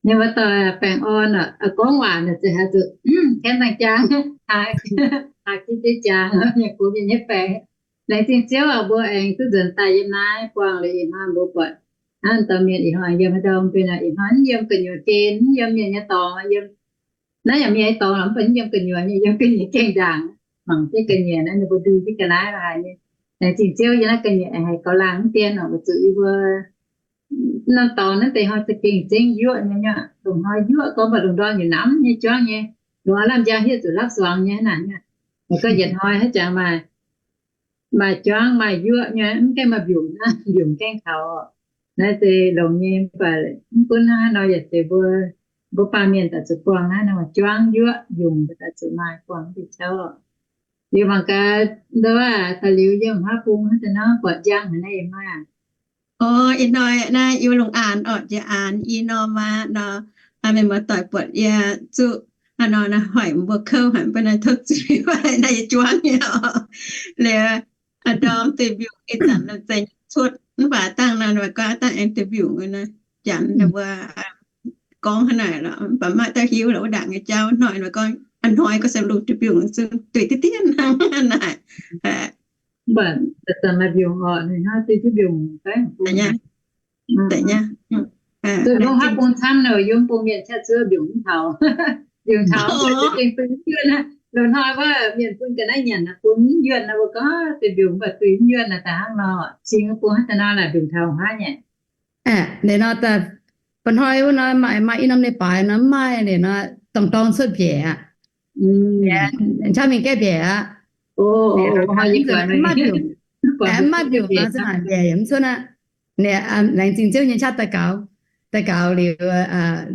Ninh mbuo doic baengh orn, gorngv waac naaic ziouc haaix zuqc kaeqv dangh jaang, haaix, haaix jiex jaax, mienh gox mienh nyei baengc. Laengz zingh Ziouv oc, mbuo aengx duqv nzuonx daaih yiem naaiv buangh liuz ih hnoi mbuo buatc hnangv dauh mienh ih hnoi yiem haaix ndau, mv benx ih hnoi mv yiem gu'nyuoz gen, mv yiem mienh nyei dorngx, yiem naaiv yaac mienh nyei dorngx, mv baac mv yiem gu'nyuoz nyei, yiem ga'nyiec gaengh ndaangc. Mangc jienv ga'nyiec naaiv ninh mbuo ndui jienv ga'naaiv la'haaix nyei. Laengz zingh Ziouv yiem naaiv ga'nyiec aengx haiz gauh laangh mv dien oc, weic zuqc yie mbuo norm dorngx naaiv deix hnoi za'gengh zengv yuoqv nyei, longc hnoi yuoqv gorngv mv baac lungh ndorm yietc namv nyei juangv nyei, lungh aav lamh njang hietv zuqc lapv suangx nyei hnangv naaic. Mv gorngv yietc hnoi haaix jangx maaih, maaih juangv maaih yuoqv nyei, mv gaengh maaih mbiungc hnangv, mbiungc gaengh taux. Naaiv se longx nyei, mv baac mv gunv hnangv haaix nor yaac zeiz mbuo, mbuo baamh mienh daaih zuqc buangh naaiv nor, juangv yuoqv mbiungc mbuo daaih zuqc maaih buangh deix jauv. Liuz mangc gaax, nduov, daaih liuz yiem haav bung hnangv deix nor buatc njang haic naaiv yiem maah. Orv, ih hnoi naaiv yie longc aanx orqc, jiex aanx i norm aqv nor, meih muoz-doic buatc yie zuqv hnangv nor naaiv hoic mbuo kouv haic, mv baac naaiv tov zuiz, naaiv yie juangv nyei orqc. Liuz, ndorm deix mbiungc ih zanc nor zeiz cuotv, mv baac dangh nor, guaav dangh aengx deix mbiungc naaiv, janx ninh mbuo gorngv hnangv naaic lorqc, mv baac maaih dauh hiuv lorqc, wuov ndaangc nyei jauv hnoi nor gorngv, a'hnoi gorngv se lungh deix mbiungc zungv duih diqv dien hnangv naaic. Mv baac zanc maaih mbiungc orqc, ninh hnangv duih duqv mbiungc fai. Yiem bung camv nor, yiem bung mienh qaqv zuov mbiungc mv taux. Mbiungc taux mv baac za'gengh duih mv yuonh aqv. Loz-hnoi wuov mienh bun ga'naaiv nyanc nor, bun mv yuonh nor, mbuo gorngv deix mbiungc mv baac duih mv yuonh naaic, daaih hnangv nor. Cingx bung hnangv daaih nor laaix mbiungc taux haav nyei. Aeqv, liuz nor, mba'hnoi wuov nor maaih, maaih i norm leiz-baaix nor mv maaih liuz nor, dorngx dorngx cuotv mbiaeqc aqv. Hnamv mingh gaeqv mbiaeqc aqv. Mv maaih mbiungc, mv maaih mbiungc nor, se naaic mbiaeqc yaac mv cuotv aqv. Laengz zingh Ziouv nyei qaqv daux gaux, daux gaux liuz,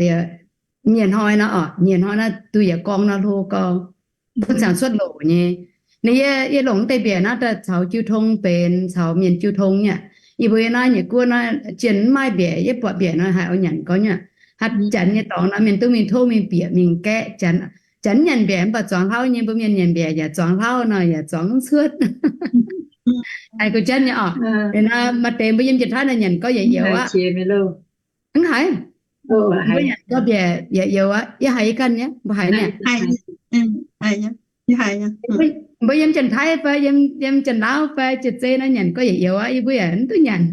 liuz, nyiec hnoi nor orqc, nyiec hnoi nor duih yaac gorngv nor hlo gorngv, bun ziangx cuotv loc nyei. Ninh yie, yie longc deix mbiaeqc naaiv daaih caux jiu tong benx, caux mienh jiu tong nyei. Yie mbuo yiem naaiv nyei guoqv naaiv jienh mv maaih mbiaeqc, yie buatc mbiaeqc nor haiz oix nyanc gorngv nyei. Haaix zanc nyei dorngx nor mienh duqv mingh tov mingh bieqc mingh gaeqv. Janx, janx nyanc mbiaeqc mv baac zuangx hlauv nyei, mbuo mienh nyanc mbiaeqc yaac zuangx hlauv nor yaac zuangx mv cuotv. Haiz gu'jatv nyei orqc. Liuz nor maaih deix mbuo yiem Janx-Taiv nor nyanc gorngv yietc youz aqv. Mv haiz. Mbuo nyanc gorngv mbiaeqc yietc youz aqv. Yie haiz yie ganh nyei, mbuo haiz nyei. Mbuo yiem Janx-Taiv fai yiem, yiem Janx-Lauv fai Jiex-Zei nor nyanc gorngv yietc youz aqv. Yie mbuo yaac mv duqv nyanc.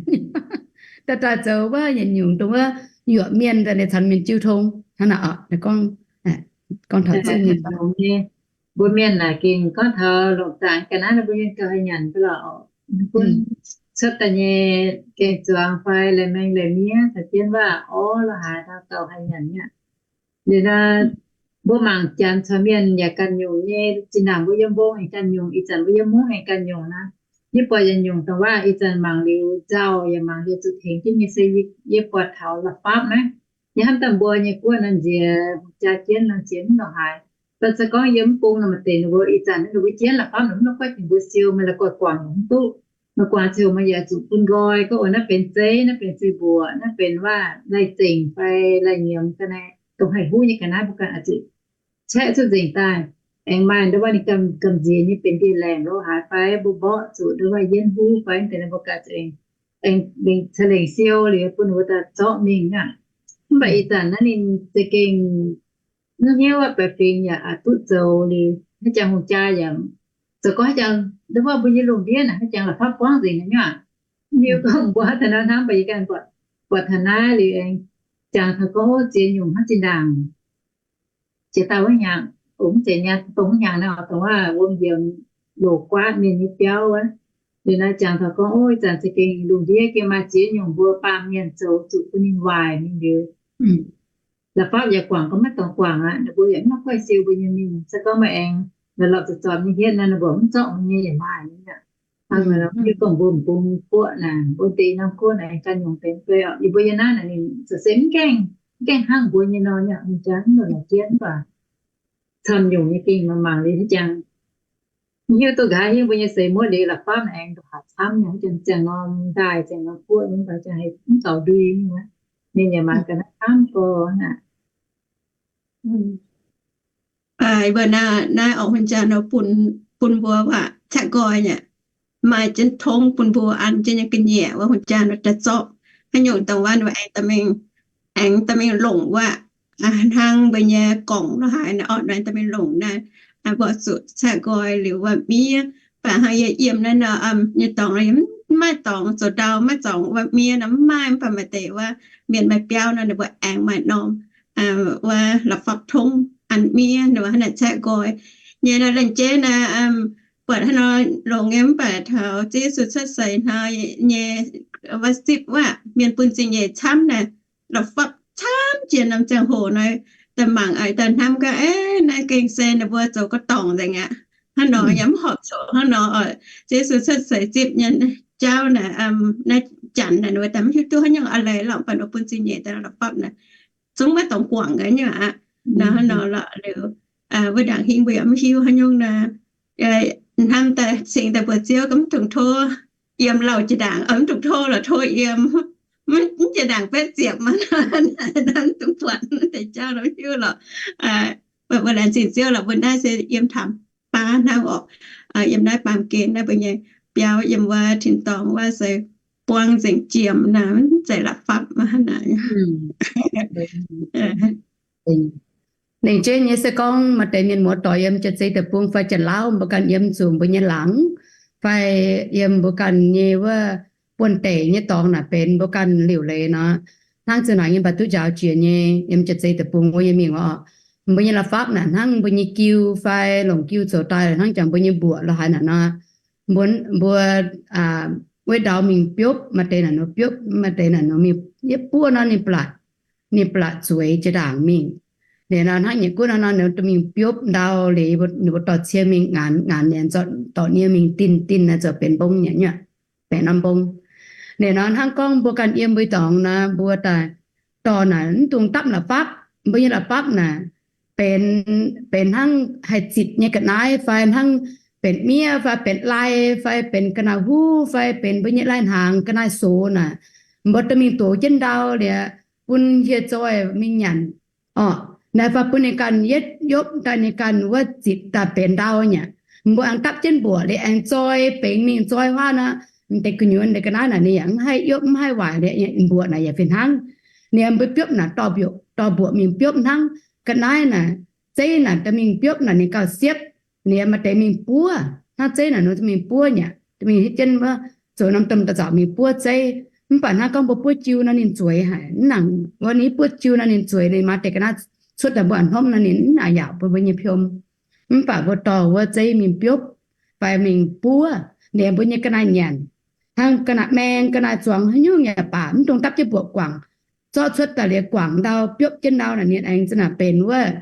Daaih daaih zoux wuov yietc nyungc dongh wuov yuoqc mienh daaih ninh caux mienh jiu tong hnangv naaic orqc. Gorngv, gorngv taux zingh nyei. Mbuo mienh naaic gengh gorngv taux longc zaangc ga'naaiv nor mbuo mienh gauh haih nyanc ga'lorqc. Gunv cuotv daaih nyei gengh zuangx fai la'maengx la'miev caux jienv waac orv la'haaix nor gauh haih nyanc nyei aqv. Liuz nor, mbuo mangc Janx caux mienh yaac ganh nyungc nyei. Zinh ndaangc mbuo yiem mbong aengx ganh nyungc, ih zanc mbuo yiem mungv aengx ganh nyungc naaiv. Yie buatc yietc nyungc dongh waac ih zanc mangc liuz nzauh yaac mangc liuz zuqc tengx jienv nyei se yie buatc taux la'fapv naaiv. Yie hnamv daaih mbuo nyei guoqv nor nziex jaa jienv nor nziex mv longc haaix. Mv baac se gorngv yiem mv bung nor maaih deix ninh mbuo ih zanc ninh mbuo jienv la'fapv nor mv nor guaih dingc mbuo siou meih la'guaih guangc mv duqv. Meih guangc ziouc meih yaac zuqc bun nqoi gorngv, naaiv benx zeiv, naaiv benx zeiv mbuoqc, naaiv benx waac lai-zengc fai lai-nyiemz ga'naaiv, dongh haih huv nyei ga'naaiv mbuo ganh oix zuqc caeqv cuotv nzengc daaih. Aengx maaih ndo wuov ninh gamh nziex nyei benx ndie-laengc lo haaix fai mbuo mborqv zuqc ndo wuov yienv huv fai deix nor mbuo ganh zuqc aengx, aengx ca'lengc siou liuz bun ninh mbuo daaih zorqv mingh aqv. Mv baac ih zanc naaiv ninh za'gengh mv hiuv baeqc fingx yaac duqv zoux liuz, haaix jangx hungh jaa yaac zoux gorngv haaix jangx ndo wuov mbuo nyei lungh ndiev naaic haaix jangx la'fapv buangv nzengc nyei aqv. Mv hiuv gorngv mbuo haaix deix nor hnamv, mv baac yie ganh buatc, buatc taux naaiv liuz aengx jangx taux gorngv, ov, ziex nyungc hnangv zinh ndaangc jiex daaih wuov hnyangx, ov, mv zeiz nyei, dongh wuov hnyangx naaiv dongh wuov wuom yiemx loc guaatv mienh nyei biauv wuov. Liuz naaiv jangx taux gorngv, ov, ih zanc za'gengh lungh ndiev gengh maaih ziex nyungc mbuo baamh mienh zoux zuqc bun ninh waaic mingh liuz, la'fapv yaac guangc gorngv maiv dungx guangc aqv. Ninh mbuo yaac mv haih guaih siou mbuo nyei mingh. Se gorngv meih aengx la'lorqc zuqc zorpc nyei hietv nor, ninh mbuo mv zorqv meih nyei yaac maaih nyei aqv. Hnangv naaic nor, yie gorngv mbuo m'bung guoqv naaic, mbuo deix norm guoqv naaic ganh nyungc benx fai orqc, yie mbuo yie naaiv naaic ninh za'gengh mv gaengh, mv gaengh hnangv mbuo nyei nor nyei aqv. Hungh jaa mv lorz jienv mv baac camv nyungc nyei gengh mangc mangc liuz haaix jangx hiuv duqv nqa'haav hingv mbuo nyei seix muoqv liuz la'fapv naaic aengx ndongc haaix camv nyei, haaix jangx ziangh norm ndaaih ziangh norm guoqv nyei mv baac ziangh haiz mv zaux ndui nyei aqv. Mienh yaac mangc ga'naaiv camv gorx aqv. Mbuo naaiv, naaiv orqc, hungh jaa nor bun, bun mbuo waac qaqv nqoi nyei, maaih jienv tongv bun mbuo an jienv nyei ga'nyiec wuov, hungh jaa nor daaih zorqv haaix nyungc dongh wuov aengx daaih mingh, aengx daaih mingh longc wuov, hnangv mbuo nyei gorngc lo haaix naaiv orqc, naaiv daaih mingh longc naaiv, mbuo zuqc caeqv nqoi liuz wuov miev. Mv baac hnangv yie yiem naaiv nor, nyei dorngx, mv maaih dorngx zoux ndau, maiv zorngx wuov miev nor mv maaih. Mv baac maaih deix wuov mienh maaih biauv nor ninh mbuo aengx maaih norm wuov la'fapv tongv an miev nor, hnangv naaic caeqv nqoi nyei nor. Laengz jeiv naaiv buatc hnangv nor longx nyei. Mv baac taux Ziouv Yesu cuotv seix hnoi nyei wuov zipv wuov, mienh bun zingh nyeic camv naaic, la'fapv camv jiex norm ziangh hoc nor, daaih mangc daaih hnamv gaax, eix, naaiv gengh se ninh mbuo zoux ga'dorngc nzengc aqv. Hnangv nor yaac mv horpc zuqc hnangv nor oc. Ziouv Yesu cuotv seix zipv nyei jauv naaic, naaiv janx naaic ninh mbuo daaih mv hiuv duqv haaix nyungc a'leiz lorqc, mv baac ninh mbuo bun zingh nyeic daaih la'fapv naaic zungv maiv dongx guangc gaax nyungc aqv. Nor hnangv nor lorqc liuz, wuov ndaangc hingv mbuo yaac mv hiuv haaix nyungc nor, hnamv daaih cingx daaih mbuox Ziouv, mv dungx tov yiem lauh jiex ndaangc, mv dungx tov lorqc, tov yiem, mv jiex ndaangc betv ziepc maiv, mv dungx buatc deix jauv nor mv hiuv lorqc. Mbuo laengz zingh Ziouv lorqc, mbuo naaiv se yiem Taamx Baav hnangv orqc. Yiem naaiv baamh gen naaiv mbuo nyei biauv yiem wuov tin-dorngh wuov se buang nzengc jiem naaic, mv zeiz la'fapv hnangv naaic. Laengz jeiv nyei se gorngv maaih deix mienh muoz-doic yiem Janx-Zei Deic-Bung fai Janx-Lauv, mbuo ganh yiem zuqc mbuo nyei laangz fai yiem mbuo ganh nyei wuov buonv-deic nyei dorngx naaic benx mbuo ganh liuc leiz nor, hnangv zinh naaic yie mv baac duqv njaaux jiex nyei. Yiem Janx-Zei Deic-Bung wuov yie mingh oc, mbuo nyei la'fapv naaic hnangv mbuo nyei jiu fai longc jiu zoux daaih hnangv jangx mbuo nyei mbuoqc lorqc haaix naaic nor, mbuo, mbuo wuov ndau mingh biopv, maaih deix naaic nor biopv, maaih deix naaic nor mingh yietv buov nor ninh blatc, ninh blatc zueiz jiex ndaangc mingh. Liuz nor hnangv nyei gunv nor ninh mingh biopv ndau liuz ninh mbuo dorh cie mingh ngaanc, ngaanc liuz zorqv dorh nie mingh dinh, dinh naaic zoux benx mbong nyei, benx norm mbong. Liuz nor hnangv gorngv mbuo ganh yiem mbuo dorngx nor, mbuo daaih dorh naaic mv dungx dapv la'fapv. Mbuo nyei la'fapv naaic benx, benx hnangv haih zitc nyei ga'naaiv fai hnangv benx miev fai benx lai fai benx ga'naaiv huv fai benx mbuo nyei lai-hnaangx ga'naaiv sox naaic, mbuo dorh mingh dox jienv ndau liuz bun hieh zoih mingh nyanc orqc. Naaiv fai bun ninh ganh yietv yopv daaih ninh ganh wuov zitc daaih benx ndau nyei. Mbuo aengx dapv jienv mbuoqc liuz aengx zoi bengx mingh zoi huaav nor, deix gu'nyuoz deix ga'naaiv naaic ninh yaac mv haih yopv mv haih waaic liuz, mbuoqc naaic yaac fih hnangv. Ninh mbuo biopv naaic dorh mbuoqc, dorh mbuoqc mingh biopv hnangv. Ga'naaiv naaic, zeiv naaic dorh mingh biopv naaic ninh gauh siepv. Ninh maaih deix mingh buov, hnangv zeiv naaic nor mingh buov nyei, mingh hietv jienv wuov zoux norm domh da'zauc mingh buov zeiv. Mv baac hnangv gorngv mbuo buov jiu nor ninh zueiz haic. Mv nangc wuov ninh buov jiu nor ninh zueiz, ninh maaih deix ga'naaiv cuotv daaih mbuo a'hnopv nor ninh mv nangc yaauc bun mbuo nyei piom. Mv baac mbuo dorh wuov zeiv mingh biopv fai mingh buov, liuz mbuo nyei ga'naaiv nyanc, hnangv ga'naaiv maeng, ga'naaiv zuangx haaix nyungc yaac baac, mv dungx dapv jienv mbuoqc guangc. Zorqv cuotv daaih liuz guangc ndau, biopv jienv ndau naaic ninh aengx za'naaic benx wuov,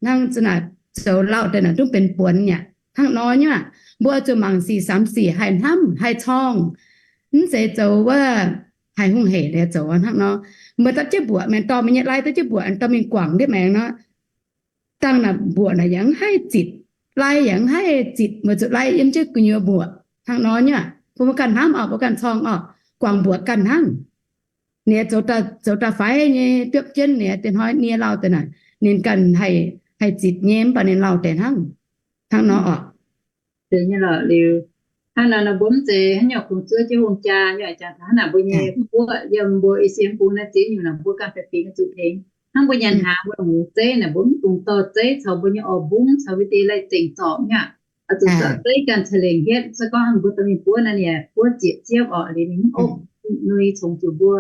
hnangv za'naaic zoux lauh deix naaic duqv benx buonx yaac hnangv nor nyei aqv. Mbuo zuqc mangc sic samx sic haih hnamv haih corngh. Mv zeiz zoux wuov haih hungh hec liuz zoux hnangv nor. Mbuo dapv jienv mbuoqc, mienh dorh mbuo nyei lai dapv jienv mbuoqc dorh mingh guangc ndiev maengx nor, dangh naaic mbuoqc naaic yaac mv haih zitc, lai yaac mv haih zitc, weic zuqc lai yiem jienv gu'nyuoz mbuoqc hnangv nor nyei aqv. Bun mbuo ganh hnamv orqc, mbuo ganh corngh orqc, guangc mbuoqc ganh hnangv. Ninh zoux daaih, zoux daaih faix nyei biopv jienv ninh deix hnoi nie lauh deix naaic, ninh ganh haih, haih zitc nyei mv baac ninh lauh deix hnangv, hnangv nor orqc. Zeiz nyei lorqc liuz, hnangv naaic nor mbuo mv zeiz haaix nyungc kungx zuov jienv hungh jaa nyei aqv. Jangx taux hnangv naaic mbuo nyei guoqv yiem mbuo E C M bung naaiv ziex nyungc naaic mbuo ganh baeqc fingx zuqc tengx. Hnangv mbuo nyanc hnaangx mbuo longc zeiv naaic mbuo mv dungx dorh zeiv caux mbuo nyei orv mbungv caux mbuo deix lai zengc zorpc nyei aqv. Oix zuqc zorpc zeiv ganh ca'lengc hietv. Se gorngv hnangv mbuo dorh mingh buov naaiv, ninh buov zieqc ziepv orqc liuz ninh mv opv nui congx zuqc mbuo.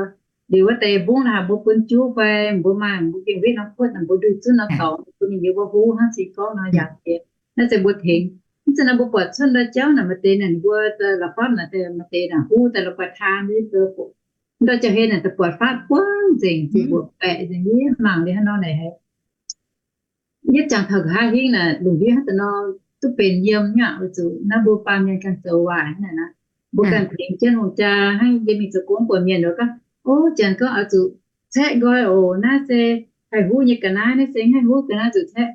Liuz wuov deix mbungv naaic mbuo bun juv fai mbuo maaih mbuo gengh wetv norm kuotv naaic mbuo nduih zunv norm dorngx bun ninh yiem mbuo huv hnangv se gorngv nor yaac naaiv se mbuo tengx. Mv zeiz naaiv mbuo buatc cuotv ndau jauv naaic maaih deix naaic mbuo la'fapv naaic maaih deix naaic huv daaih la'guaih taan ndau jauv-hlen naaic daaih buatc fatv buangv nzengc, zuqc mbuoqc baeqc nzengc, yie mangc liuz hnangv nor naaic haiz Yietv jangx taux nqa'haav hingv naaic, lungh ndiev hnangv da'nor duqv benx yiem nyei aqv. Weic zuqc naaiv mbuo baamh mienh ganh zoux waaic hnangv naaic, mbuo ganh tengx jienv hungh jaa hnangv yie mingh zoux gong buatc mienh nor gorngv, ov, janx gorngv oix zuqc caeqv nqoi oc. Naaiv se haih huv nyei ga'naaiv, naaiv se mv haih huv ga'naaiv zuqc caeqv.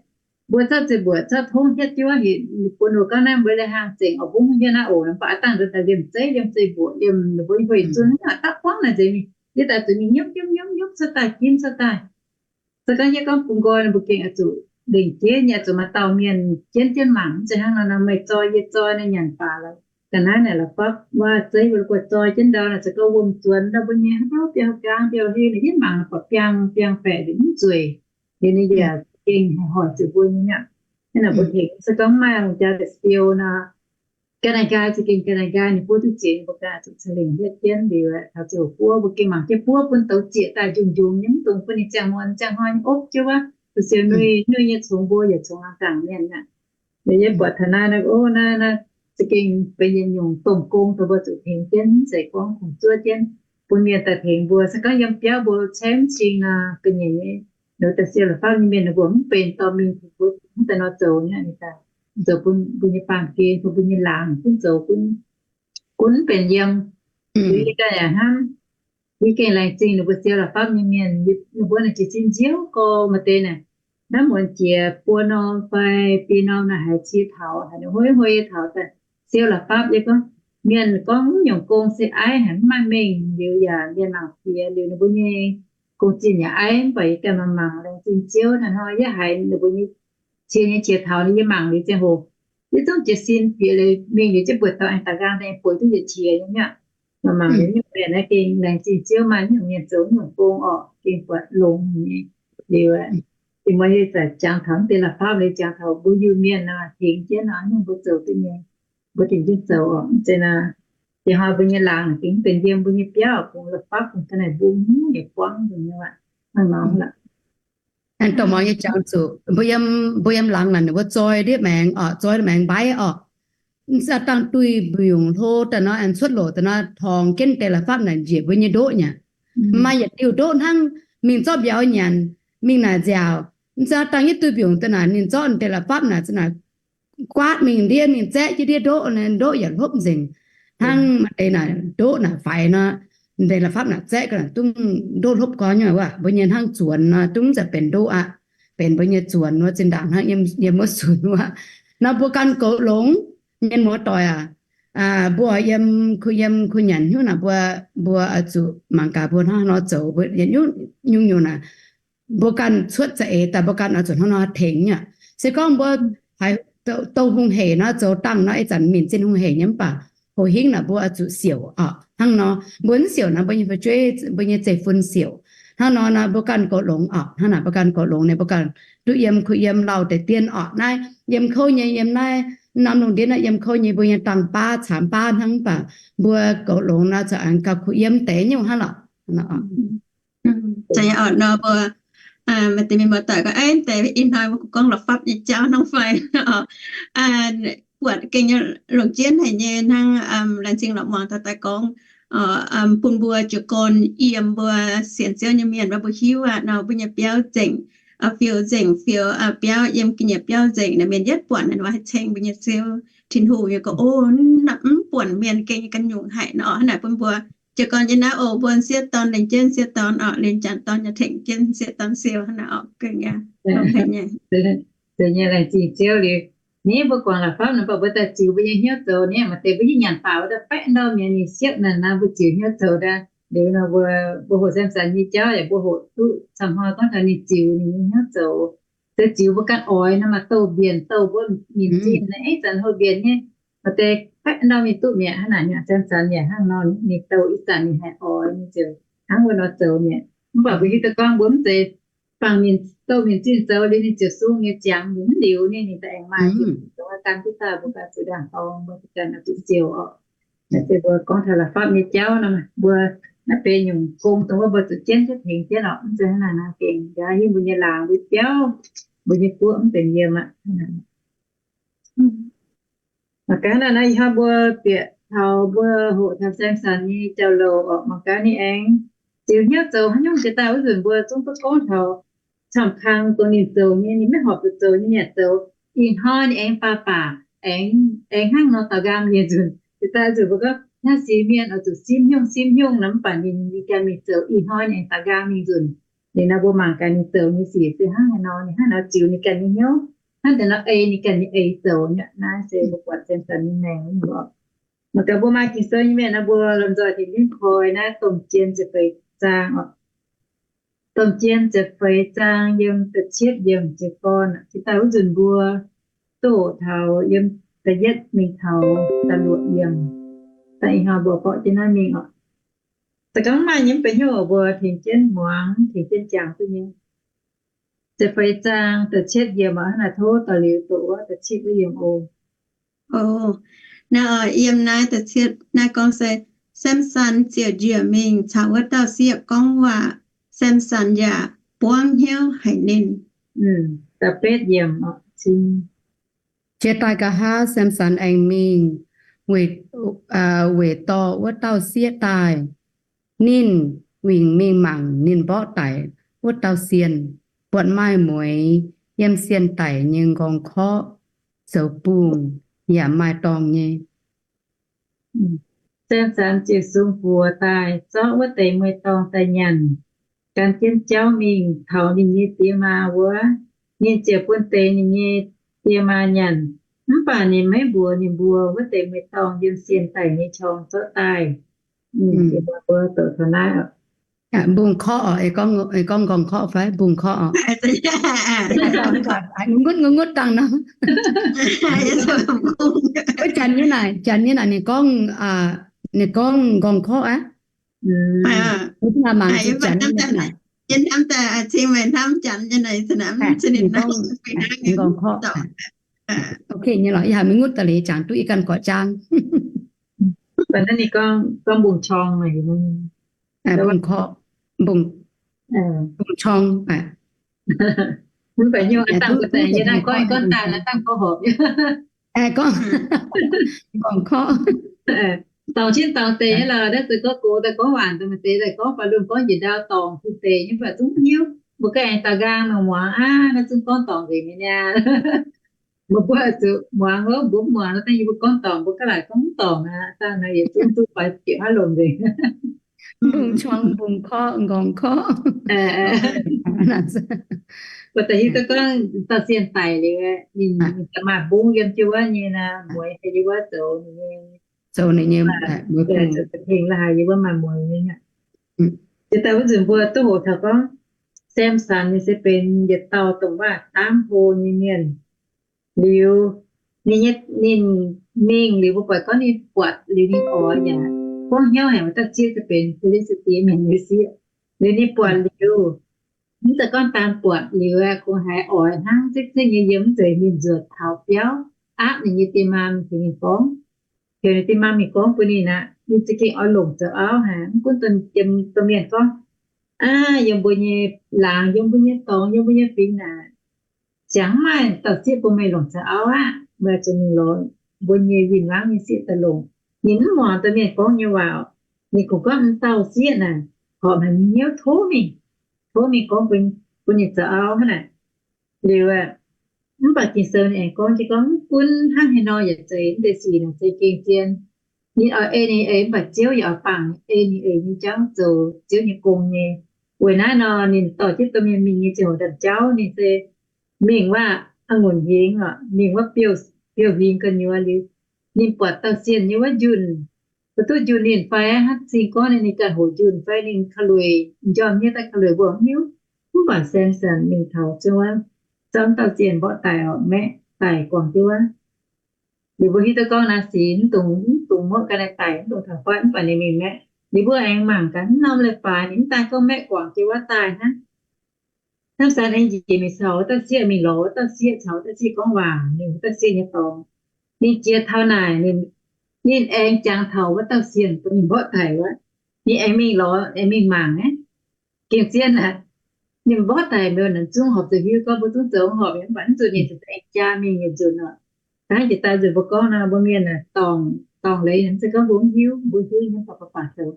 Mbuo zorqv zeiv-mbuoqc zorqv tongv hietv juov, ninh buonc oc gorngv naaiv mbuo lai-hnaangx zengc oix mbungv hietv naaiv oc. Mv baac aav dangh nduov daaih liemh zeiv liemh zeiv-mbuoqc liemh ninh mbuo nyei hueih zunv hnangv naaic dapv buangv naaic nzengc mingh. Yie daaih zuqc mingh nyiemv nyiemv nyiemv nyiemv cuotv daaih ginv cuotv daaih. Se gorngv yie gorngv bungx nqoi nor, mbuo gengh oix zuqc lengc jeiv nyei, oix zuqc maaih dauh mienh jienv jienv mangc. Mv zeiz hnangv nor nor, meih zoi yie zoi naaic nyanc baac lorqc. Ga'naaiv naaic la'fapv wuov zeiv mbuo la'guaih zoi jienv ndau naaic, se gorngv wuom-zuonx ndau mbuo nyei hnangv biauv, biauv gaang biauv hei naaic, yie mangc buatc biangh biangh baeqc liuz mv zueiz. Liuz ninh yaac gengh haih hoic zuqc mbuo nyei aqv. Hnangv naaic mbuo tengx se gorngv maaih lungh jaa da'siou nor, ga'naaiv nqaai, za'gengh ga'naaiv nqaai ninh buov duqv ziex, mbuo ganh zuqc ca'lengc hietv jienv liuz, taux ziouc buov, mbuo gengh mangc jienv buov bun douz zieqc daaih njungc njungc nyei, mv dungx bun ninh ziangh muonz ziangh hnoi nyei opv jienv wuov. Da'siou nuih, nuih nyei congx mbuo yaac congx laangz dangc mienh aqv. Liuz yie buatc taux naaiv nor, o, naaiv, naaiv za'gengh benx yietc nyungc domh gong dongh mbuo zuqc tengx jienv, mv zeiz gorngv kungx zuov jienv bun mienh daaih tengx mbuo. Se gorngv yiem biauv mbuo camv cing nor, ga'nyiec nyei, ninh da'siou la'fapv nyei mienh ninh mbuo mv benx dorh mingh tengx mbuo mv daaih nor zoux nyei, ninh daaih zoux bun mbuo nyei baamh gen, bun mbuo nyei laangz gunv zoux, gunv, gunv mv benx yiem. Liuz yie ganh yaac hnamv, yie gengh laengz zingh ninh mbuo siou la'fapv nyei mienh, ninh mbuo naaic jiez sin nziouv gorx maaih deix naaic, naaiv muonz jiex buo norm fai biei norm naaic haiz cie taux, haiz ninh huei huei taux daaih siou la'fapv. Yie gorngv, mienh gorngv nyungc gong se aiv haic, mv maaih mengh. Liuz yaac mienh mangc piex, liuz ninh mbuo nyei gong-zinh yaac aiv, mv baac yie ganh mangc mangc laengz zingh Ziouv naaic hnoi yie haiz ninh mbuo nyei cie nyei qiex taux ninh, yie mangc liuz ziangh hoc yie zungv jiez sin bieqc liuz mingh liuz jienv buatc dorh aengx da'nqaang daaih bueix duqv yietc qiex nyei aqv. Mangc mangc liuz nyungc mienh naaiv gengh laengz zingh Ziouv, maaih nyungc mienh zoux nyungc gong orqc, gengh buatc longx nyei. Liuz, ih muonz yie zaac jangx taux mv deix la'fapv liuz, jangx taux mbuo Iu-Mienh nor, tengx jienv nor, nyungc mbuo zoux duqv nyei, mbuo tengx jienv zoux orqc. Mv zeiz nor, ih hnoi mbuo nyei laangz gengh mv benx yiem mbuo nyei biauv, kungx la'fapv kungx ga'naaiv mbungh hnyouv yietc buangv nzengc nyei aqv. Hnangv nor lorqc. Aengx dorh muangx nyei jangx zuqc mbuo yiem, mbuo yiem laangz naaic ninh mbuo zoi ndiev maengx orqc, zoi ndiev maengx mbaiv orqc. Mv zaqc dangh duih mbiungc hlo daaih nor, aengx cuotv loc daaih nor, torngx jienv deix la'fapv naaic njiec mbuo nyei ndoqv nyei. Maaih yietc diuh ndoqv hnangv mingh zorqv mbiauz nyanc, mingh naaic nziaauc. Mv zaqc dangh yietv duih mbiungc daaih naaic ninh zorqv deix la'fapv naaic, naaic guaatv mingh ndiev, mingh zaeqv jienv ndiev ndoqv, ndoqv yaac hlopv nzengc. Hnangv maaih deix naaic ndoqv naaic faix nor, deix la'fapv naaic zaeqv ga'naaiv dungv ndoqv hlopv gorngv nyei waac. Mbuo nyei hnangv zuonx nor, dungv zanc benx ndoqv aqv. Benx mbuo nyei zuonx wuov zinh ndaangc hnangv yiem wuov zuonx wuov. Nor mbuo ganh goux longx, mienh muoz-doic aac, mbuo yiem kuh, yiem kuh nyanc hnyouv naaic, mbuo, mbuo oix zuqc mangc gaax mbuo hnangv haaix nor zoux, mbuo nyungc-nyungc naaic mbuo ganh cuotv za'eix daaih mbuo ganh oix zuqc hnangv nor tengx nyei. Se gorngv mbuo haiz douh hungh hec nor, zoux dangh nor, ih zanc mienh zinh hungh hec nyei mv baac hoc hingv naaic mbuo oix zuqc siouc orqc. Hnangv nor mbuo mv siouc naaic, mbuo nyei fu'jueiv, mbuo nyei zeiv-fun siouc. Hnangv nor nor mbuo ganh goux longx orqc. Hnangv naaic mbuo ganh goux longx naaic, mbuo ganh duqv yiem kuh yiem lauh deix dien orqc. Naaiv yiem kouv nyei, yiem naaiv norm lungh ndiev naaiv yiem kouv nyei, mbuo nyei dangh baav caamx baav hnangv, mv baac mbuo goux longx nor, zoux aengx gauh kuh yiem deix nyungc hnangv lorqc. Zanc nyei orqc nor mbuo, maaih deix mienh muoz-doic gorngv, Eix, deix ih hnoi mbuo gorngv la'fapv nyei jauv hnangv fai? Buatc gengh nyei longc jienv haic nyei hnangv, laengz zingh lorqc muangx taux daaih gorngv, bun mbuo jiez gorn yiem mbuo sienx Ziouv nyei mienh, mbuo hiuv aqv nor, mbuo nyei biauv nzengc, fiou nzengc, fiou, biauv yiem ga'nyiec biauv nzengc nor, mienh yietv buatc naaic nor haih ceng mbuo nyei Ziouv Tin-Hungh nyei gorngv, o, mv buatc mienh gengh nyei ganh nyungc haic nor. Hnangv naaic bun mbuo jiez gorn jienv naaiv oc, mbuo sieqv dorn lengc jienv sieqv dorn orqc, lengc janx dorn nyei tengx jienv sieqv dorn siou hnangv naaic orqc. Gengh aqv, zeiz nyei laengz zingh Ziouv liuz, ni mbuo guangc la'fapv nor, mv baac mbuo daaih ziux mbuo nyei hnyouv zoux ni. Maaih deix mbuo yaac nyanc faaux wuov daaih baeqv ndorm mi'aqv, ninh siepv naaic nor mbuo ziux hnyouv zoux daaih. Liuz nor mbuo, mbuo hoqc Sam^san nyei jauv yaac mbuo hoqc duqv camv hnoi gorngv taux ninh ziux ninh nyei hnyouv zoux. Se ziux mbuo ganh oix nor maaih douh mbienc douh mbuo nyinc zinh naaiv, ih zanc hoqc mbienc nyei. Maaih deix baeqv ndorm ninh duqv mi'aqv. Hnangv naaic Sam^san yaac hnangv nor, ninh douh ih zanc ninh haih oix, ninh ziouc hnangv wuov nor zoux mi'aqv. Mv baac mbuo hiuv duqv gorngv mbuo mv zeiz bangc mienh douh mienh zinh zoux liuz ninh ziouc sung nyei ziangx, mv liuz ninh, ninh daaih aengx maaih gan duqv daaih mbuo ganh zuqc ndaangc dorng, mbuo ganh oix zuqc siouc orqc. Naaiv se mbuo gorngv taux la'fapv nyei jauv nor, mbuo naaiv benx nyungc gong dongh wuov mbuo zuqc jienv jienv tengx jienv orqc. Mv zeiz hnangv naaic nor gengh nqa'haav hingv mbuo nyei laangz, mbuo biauv, mbuo nyei guoqv mv benx yiem aqv. Mangc gaax naaic nor, ih hnoi mbuo bieqc taux mbuo hoqc taux Sam^san nyei jauv-louc orqc. Mangc gaax ninh aengx ziux hnyouv zoux haaix nyungc jiex daaih wuov nzunc mbuo zungv duqv gorngv taux camv kang dongh ninh zoux nyei, ninh maiv horpc zuqc zoux nyei, ninh yaac zoux. Ih hnoi ninh aengx baac baac aengx, aengx hnangv nor daaux nqaang mingh nzunc. Jiex daaih nzunc mbuo gorngv naaiv sic mienh oix zuqc simv hnyungv simv hnyungv nor, mv baac ninh, ninh ganh mingh zoux. Ih hnoi ninh aengx daaux nqaang mingh nzunc. Liuz nor mbuo mangc gaax ninh zoux nyei sic se hnangv haaix nor, ninh hnangv nor ziux ninh ganh nyei hnyouv, hnangv deix nor ei ninh ganh nyei eix zoux nyei. Naaiv se mbuo buatc Sam^san nyei maengc nyei oc. Mangc gaax mbuo maaih Ging-Sou nyei mienh nor, mbuo lomh nzoih tengx jienv koi naaiv Domh Jien ziepc feix zaang oc. Domh Jien ziepc feix zaang yiem da'cietv yiemc jiez gorn. Jiex daaih wuov nzunc mbuo doqc taux yiem da'yietv mingh taux da'luoqc yiemc. Daaih ih hnoi mbuo borqv jienv naaiv mingh oc. Se gorngv maaih nyei mv benx hnyouv, mbuo tengx jienv muangx, tengx jienv jangx duqv nyei. ziepc feix zaang da'cietv yiemc hnangv naaiv, tov daaih liuz doqc wuov da'cietv wuov yiemc oc. Naaiv yiem naaiv da'cietv naaiv gorngv se, Samson ziouc njiec mingh caux wuov dauh sieqv gorngv waac. Samson yaac buangv hnyouv haic ninh. Da'betv yiemc, qiex daaih nqa'haav Samson aengx mingh weic dorh wuov dauh sieqv daaih. Ninh wingc mingh mangc ninh mborqv daic wuov dauh sienh, buatc maaih mueiz yiem sienh daic nyei nqorngv-korqv, zoux bungh yaac maaih dorngh nyei. Samson ziouc sung buoz daaih zorqv wuov deix mueiz-dorngh daaih nyanc, gan jienv jauv mingh taux ninh nyei die maa wuov. Ninh ziouc bun deix ninh nyei die maa nyanc, mv baac ninh maiv mbuox ninh mbuo wuov deix mueiz-dorngh yiem sienh daic nyei qorngx zorqv daaih. Mbungh-korqv, gorngv nqorngv-korqv fai mbungh-korqv oc? Nqutv nqutv dangh nor. Wuov janx nyei naaic, janx nyei naaic ninh gorngv, ninh gorngv nqorngv-korqv aqv. Mangc janx nyei naaic. Ninh gorngv nqorngv-korqv. Ok nyei lorqc, yie haiz maiv ngutv daaih liuz jangx duqv yie ganh gorqv-jaang. Mv baac naaiv ninh gorngv mbungh-qorng, mbungh-korqv, mbungh-qorng. Mv baac nyungc dangh mbuo deix yie naaiv gorngv, gorngv daaih naaiv dangh gorngv horpc. Gorngv, gorngv-korqv. Dorngc jienv dorngc deix nyei lorqc, naaiv se gorngv gox daaih gorngv waanc daaih maaih deix daaih gorngv faaux lungh gorngv njiec ndau dorngc bun deix nyei, mv baac zungv hiuv. Mbuo ganh aengx daaux nqaang nor muangx aqv, naaiv zungv gorngv dorngc nzengc mi'aqv. Mbuo mbuo zuqc muangx, mbuo mv muangx nor dangh yie mbuo gorngv dorngc, mbuo ga'laaic gorngv mv dorngc aqv. Dangh naaiv yietc zungv duqv faix bieqc haav lomc nzengc. Mbungh-qorng, mbungh-korqv, nqorngv-korqv. Mbuo da'hiuv duqv gorngv dauh sienh daic liuz, ninh da'maah mbungv yiem jienv wuov nyei naaic, mueiz haiz yiem wuov zoux ninh nyei, zoux ninh nyei, zoux hengh la'haaix yiem wuov maaih mueiz nyei aqv. Jiex daaih wuov nzunc mbuo duqv hoqc taux gorngv Samson ninh se benx yietc dauh dongh waac daamv hlo nyei mienh. Liuz ninh nyei, ninh mingh liuz mbuo buatc gorngv ninh buatc liuz ninh oix yaac buangv hnyouv haic, wuov dauh sieqv se benx Fi^li^saa^die Mienh nyei sieqv. Liuz ninh buatc liuz, mv zeiz gorngv daan buatc liuz aeqv, kungx haiz oix hnangv, zengv zengv nyei yiem mv zeiz ninh nzuonx taux biauv aapv ninh nyei die maa mingh tengx ninh gorngv. Heuc ninh die maa mingh gorngv bun ninh aqv. Ninh za'gengh oix longc zoux auv haic, mv gunv yiem domh mienh gorngv, aa, yiem mbuo nyei laangz, yiem mbuo nyei dorngx, yiem mbuo nyei fingx naaic, ziangx mv maaih dauh sieqv bun meih longc zoux auv aqv. Meih zuqc mingh lorz mbuo nyei win-wangv nyei sieqv daaih longc. Ninh mv muangx domh mienh gorngv nyei waac. Ninh kungx gorngv, m'dauh sieqv naaic horpc haic nyei hnyouv, tov mingh, tov mingh gorngv bun ninh zoux auv hnangv naaic. Liuz, mv baac Ging-Sou ninh aengx gorngv jienv gorngv, mv gunv hnangv haaix nor yaac zeiz, mv deix sic naaic zeiz gengh zien. Ninh oix ei ninh eix, mv baac Ziouv yaac oix bangc ei ninh eix nyei jauv zoux Ziouv nyei gong nyei. Weic naaiv nor ninh dorh jienv domh mienh mingh nyei ziangh hoc ndaamv-jauv ninh se mingh wuov a'ngunc hingx, mingh wuov biouv hingx gu'nyuoz liuz, ninh buatc dauh sienh nyei wuov njunh. Mbuo duqv njunh ninh fai hnangv cing gorngv ninh ganh hoqc njunh fai ninh ka'lueic, m'njormh nyei daaih ka'lueic mbuo mv hiuv. Mv baac Samson mingh taux ziouc wuov, zorqv dauh sienh mborqv daic orqc, maeqv daic guangc jienv wuov. Liuz mbuo hiuv duqv gorngv naaiv sic mv dungx, mv dungx muoqv ga'naaiv daic, mv dungx taux fatv, mv baac ninh mingh maeqv. Liuz mbuo aengx mangc gaax mv norm leiz-baaix ninh mv daan gorngv maeqv guangc jienv wuov daaih hnangv. Hnamv san aengx njiec mingh caux wuov dauh sieqv, mingh lorz wuov dauh sieqv, caux wuov dauh sieqv gorngv waac, mingh wuov dauh sieqv nyei dorngx. Ninh jiex taux naaic, ninh aengx jangx taux wuov dauh sienh bun ninh mborqv daic wuov. Ninh aengx mingh lorz, aengx mingh mangc aqv. Gengh zien aqv. Ninh mborqv daic mv baac naaic zungv horpc zoux hiuv gorngv mbuo zungv zoux horpc, mv baac mv zuqc ninh aengx jaa mingh yietc nzunc oc. Daaih jiex daaih nzunc mbuo gorngv nor, mbuo mienh dorngc, dorngc leiz mv zeiz gorngv mbuo mv hiuv, mbuo hiuv nyei, baac baac baac zoux.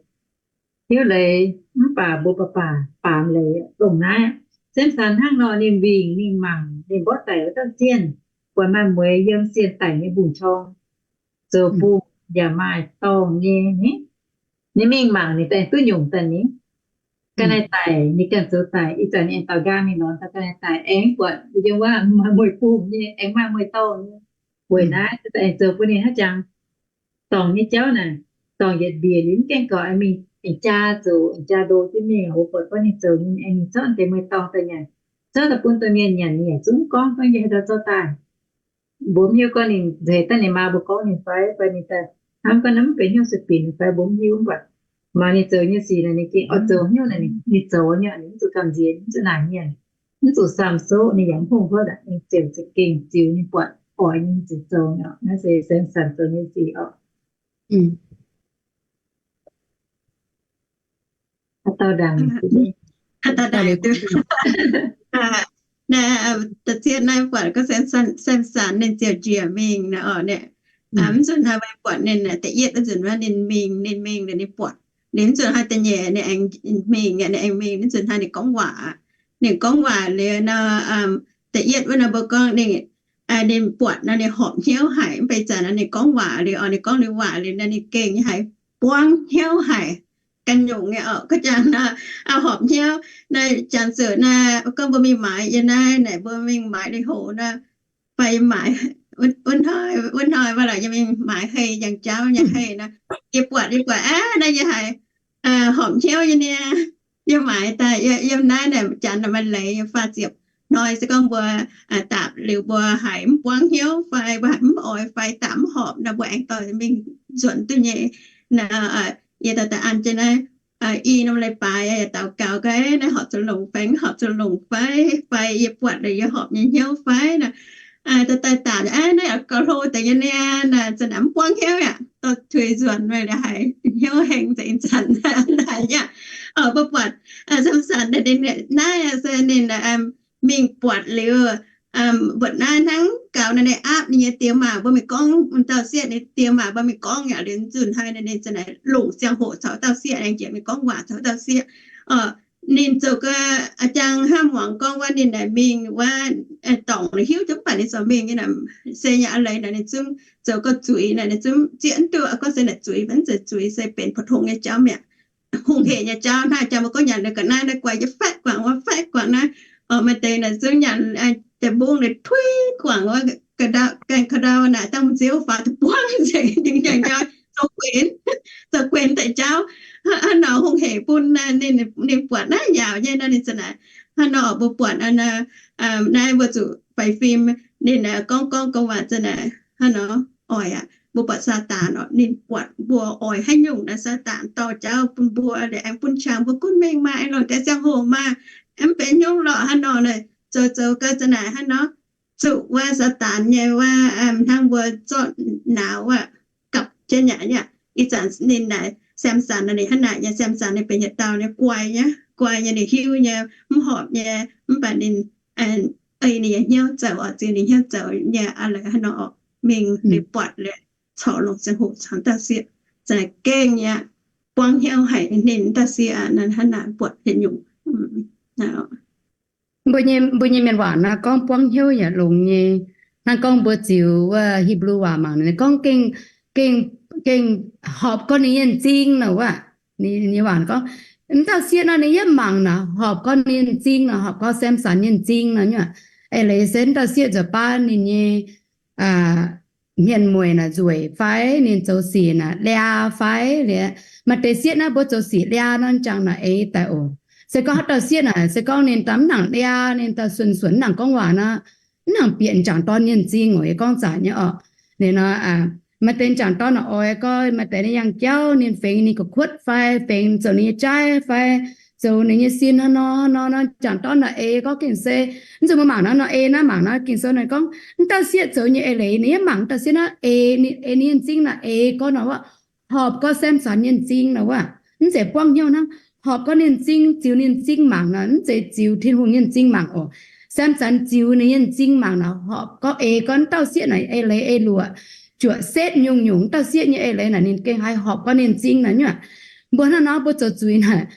Hiuv leiz mv baac mbuo baac baac baamz leiz dongh naaiv. Samson hnangv nor ninh wingc mingh mangc ninh mborqv daic wuov dauh sienh, buatc maaih mueiz yiem sienh daic nyei mbungv-qorng, zoux bungh yaac maaih dorngh nyei ni. Ninh mingh mangc ninh daaih duqv nyungc daaih ni. Ga'naaiv daic, ninh ganh zoux daic, ih zanc ninh aengx daaux nqaang mingh lorz dauh ga'naaiv daic, aengx buatc yiem wuov maaih mueiz bungh nyei, aengx maaih mueiz dorngh nyei. Weic naaiv aengx zoux bun ninh hnangv jangx dorngc nyei jauv naaic, dorngc yietc mbiec liuz mv gaengh gaux aengx mingh aengx jaa zoux, aengx jaa ndo jienv mingh, wuov buatc gorngv ninh zoux nyei aengx mingh zorqv deix mueiz dorngh daaih nyanc, zorqv daaih bun domh mienh nyanc, ninh yaac zungv gorngv gorngv yie haaix dauh zorqv daaih. Mbuo mv hiuv gorngv ninh nzeix daaih ninh maa mbuo gorngv ninh fai, fai ninh daaih hnamv gorngv naaiv mv benx hnyouv sueih binc fai, mbuo mv hiuv. Mv baac mangc ninh zoux nyei sic naaic, ninh gengh oix zoux hnyouv naaic, ninh zoux nyei, ninh mv zuqc gamh nziex, mv zuqc naaic mienh. mv zuqc samh soqv ninh yaac mv hungh hov, ninh ziouc za'gengh ziux ninh buatc oix nyei ziouc zoux. Naaiv se Samson zoux nyei sic oc. Haaix dauh ndaangc? Naaiv, da'cietv naaiv buatc gorngv Samson ninh ziouc njiec mingh naaic. Mv nzunc hnoi mbuo buatc ninh da'yietv wuov nzunc wuov ninh mingh, ninh mingh liuz ninh buatc. Liuz mv nzunc hnoi da'nyeic ninh aengx mingh, ninh aengx mingh, mv nzunc hnoi ninh gorngv waac. Ninh gorngv waac liuz nor, da'yietv wuov nor mbuo gorngv ninh, ninh buatc nor ninh horpc hnyouv haic, mv baac ih zanc nor ninh gorngv waac liuz, ninh gorngv liuz waac liuz nor ninh gengh nyei haic, buangv hnyouv haic, ganh nyungc nyei oc. Gorngv jangx nor, horpc hnyouv naaiv, jangx zuqc naaiv gorngv mbuo mingh maaiz yiem naaiv naaic, mbuo mingh maaiz lui-houx nor, fai maaiz wuov hnoi, wuov hnoi mbuo lorqc yie mingh maaiz hei, njang jauv nyei hei nor, yie buatc, yie buatc aav naaiv yie haiz horpc hnyouv nyei niaa. Yie maaiz daaih yiem naaiv naaic, janx maaih leiz nyei faah ziepc hnoi se gorngv mbuo daapc liuz mbuo haiz mv buangv hnyouv fai mbuo haiz mv oix fai daapc mv horpc nor, mbuo aengx dorh mingh nzuonx duqv nyei. Yie daaih daaih an jienv naaiv i norm leiz-baaix yaac daux gaux gaax, naaiv horpc zuqc longc fai mv horpc zuqc longc fai, fai yie buatc liuz yie horpc nyei hnyouv fai nor, daaih daaih daapc aav naaiv gauh hlo deix nyei niaa, zanc naaic mv buangv hnyouv yaac dorh tuix nzuonx meih liuz haiz hnyouv heng nzengc zanc naaic aqv. Mbuo buatc Samson naaiv se ninh mingh buatc liuz, mbuoqc naaiv hnangv gaux naaiv ninh aapv ninh nyei diex maac mbuo mingh gorngv, dauh sieqv ninh diex maac mbuo mingh gorngv yaac liuz nzunc hnoi ninh zanc naaic longc ziangh hoc caux dauh sieqv aengx jiex mingh gorngv waac caux dauh sieqv. Ninh zoux gau, jang hnamv muangx gorngv wuov ninh naaic mingh wuov, dorngc ninh hiuv jienv mv baac ninh zoux mingh nyei naaic, se nyei a'leiz naaic ninh zungv zoux gau zuiz naaic, ninh zungv zieqv mv duqv gorngv se naaic zuiz, mv zeiz zuiz, se benx pou-tong nyei jauv mi'aqv. Hungh hec nyei jauv naaiv, jang mbuo gorngv nyanc liuz ga'naaiv naaiv guai jienv faix guangc wuov, faix guangc naaiv. Maaih deix naaic zungv nyanc deix mbungv naaic tuix guangc wuov, ga'ndau, gaengh ka'ndau naaic dangh nziouv faaux duqv buangv nzengc, ninh njang jauv zoux guenx, zoux guenx deix jauv. Hnangv nor hungh hec bun ninh buatc naaiv njaaux nyei nor ninh zanc naaic. Hnangv nor mbuo buatc naaiv mbuo zuqc faix fim ninh gorngv gorngv gorngv waac zanc naaic hnangv nor oix aqv. Mbuo buatc Saadaan oc, ninh buatc mbuo oix haaix nyungc naaic, Saadaan dorh jauv bun mbuo liuz aengx bun qangx mbuo gunv mengh maah, aengx longc deix ziangh hoc maah, mv benx hnyouv lorqc hnangv nor naaic, zoux zoux gau zanc naaic hnangv nor zuqc wuov Saadaan nyei wuov, hnangv mbuo zorqv nauz wuov gapv jienv nyei aqv. Ih zanc ninh naaic Samson nor ninh hnangv naaic nyei, Samson ninh benx yietc dauh nyei guai nyei, guai nyei, ninh hiuv nyei, mv horpc nyei, mv baac ninh ei ninh nyei hnyouv zoux oc, ziux ninh hnyouv zoux nyei a'leiz hnangv nor oc, mingh liuz buatc liuz corc longc ziangh hoc caux dauh sieqv, zanc naaic gengh nyei buangv hnyouv haic ninh dauh sieqv aqv. Hnangv naaic buatc haaix nyungc mbuo nyei, mbuo nyei mienh waac naaiv gorngv buangv hnyouv yaac longx nyei. Hnangv gorngv mbuo ziux wuov Hipv^lu waac mangc, ninh gorngv gengh, gengh, gengh horpc gorngv ninh nyei m'zing nor wuov. Ninh nyei waac gorngv, m'dauh sieqv nor ninh yietv mangc naaic horpc gorngv ninh nyei m'zing nor, horpc gorngv Samson nyei m'zing nor nyuoqc. Eix leiz se m'dauh sieqv nzuonx baav ninh nyei hmien mueic naaic nzueic fai ninh zoux sic naaic liaa fai liuz, maaih deix sieqv naaiv mbuo zoux sic liaa nor jangx naaic eix daaih oc. Se gorngv haaix dauh sieqv naaic se gorngv ninh daaih mv nangc liaa, ninh daaih suonc-suonc mv nangc gorngv waac nor, mv nangc bieqc m'jangc dorn nyei m'zing oc. Yie gorngv zaqc nyei oc. Ninh nor, maaih deix m'jangc dorn naaic oix gorngv, maaih deix ninh yangh jauv ninh fengx ninh ga'kuotv fai fengx zoux ninh nyei jaaiv fai zoux ninh nyei sin hnangv nor nor, m'jangc dorn naaic eix gorngv gengh se, mv zuqc mbuo mangc naaiv nor eix naaiv, mangc naaiv gengh se naaic gorngv m'dauh sieqv zoux nyei eix leiz ninh yietv mangc m'dauh sieqv naaiv eix, ninh nyei m'zing naaic eix gorngv nor wuov, horpc gorngv Samson nyei m'zing nor wuov, mv zeiz buangv hnyouv hnangv. Horpc gorngv ninh m'zing, ziux ninh m'zing mangc nor, mv zeiz ziux Tin-Hungh nyei m'zing mangc oc. Samson ziux ninh nyei m'zing mangc nor, horpc gorngv eix gorngv m'dauh sieqv naaic eix leiz eix luoqc, juoqc setv nyungc-nyungc, m'dauh sieqv nyei eix leiz naaic ninh gengh haih horpc gorngv ninh m'zing nor nyuoqc. Mbuo hnangv nor mbuo zoux zuiz naaic,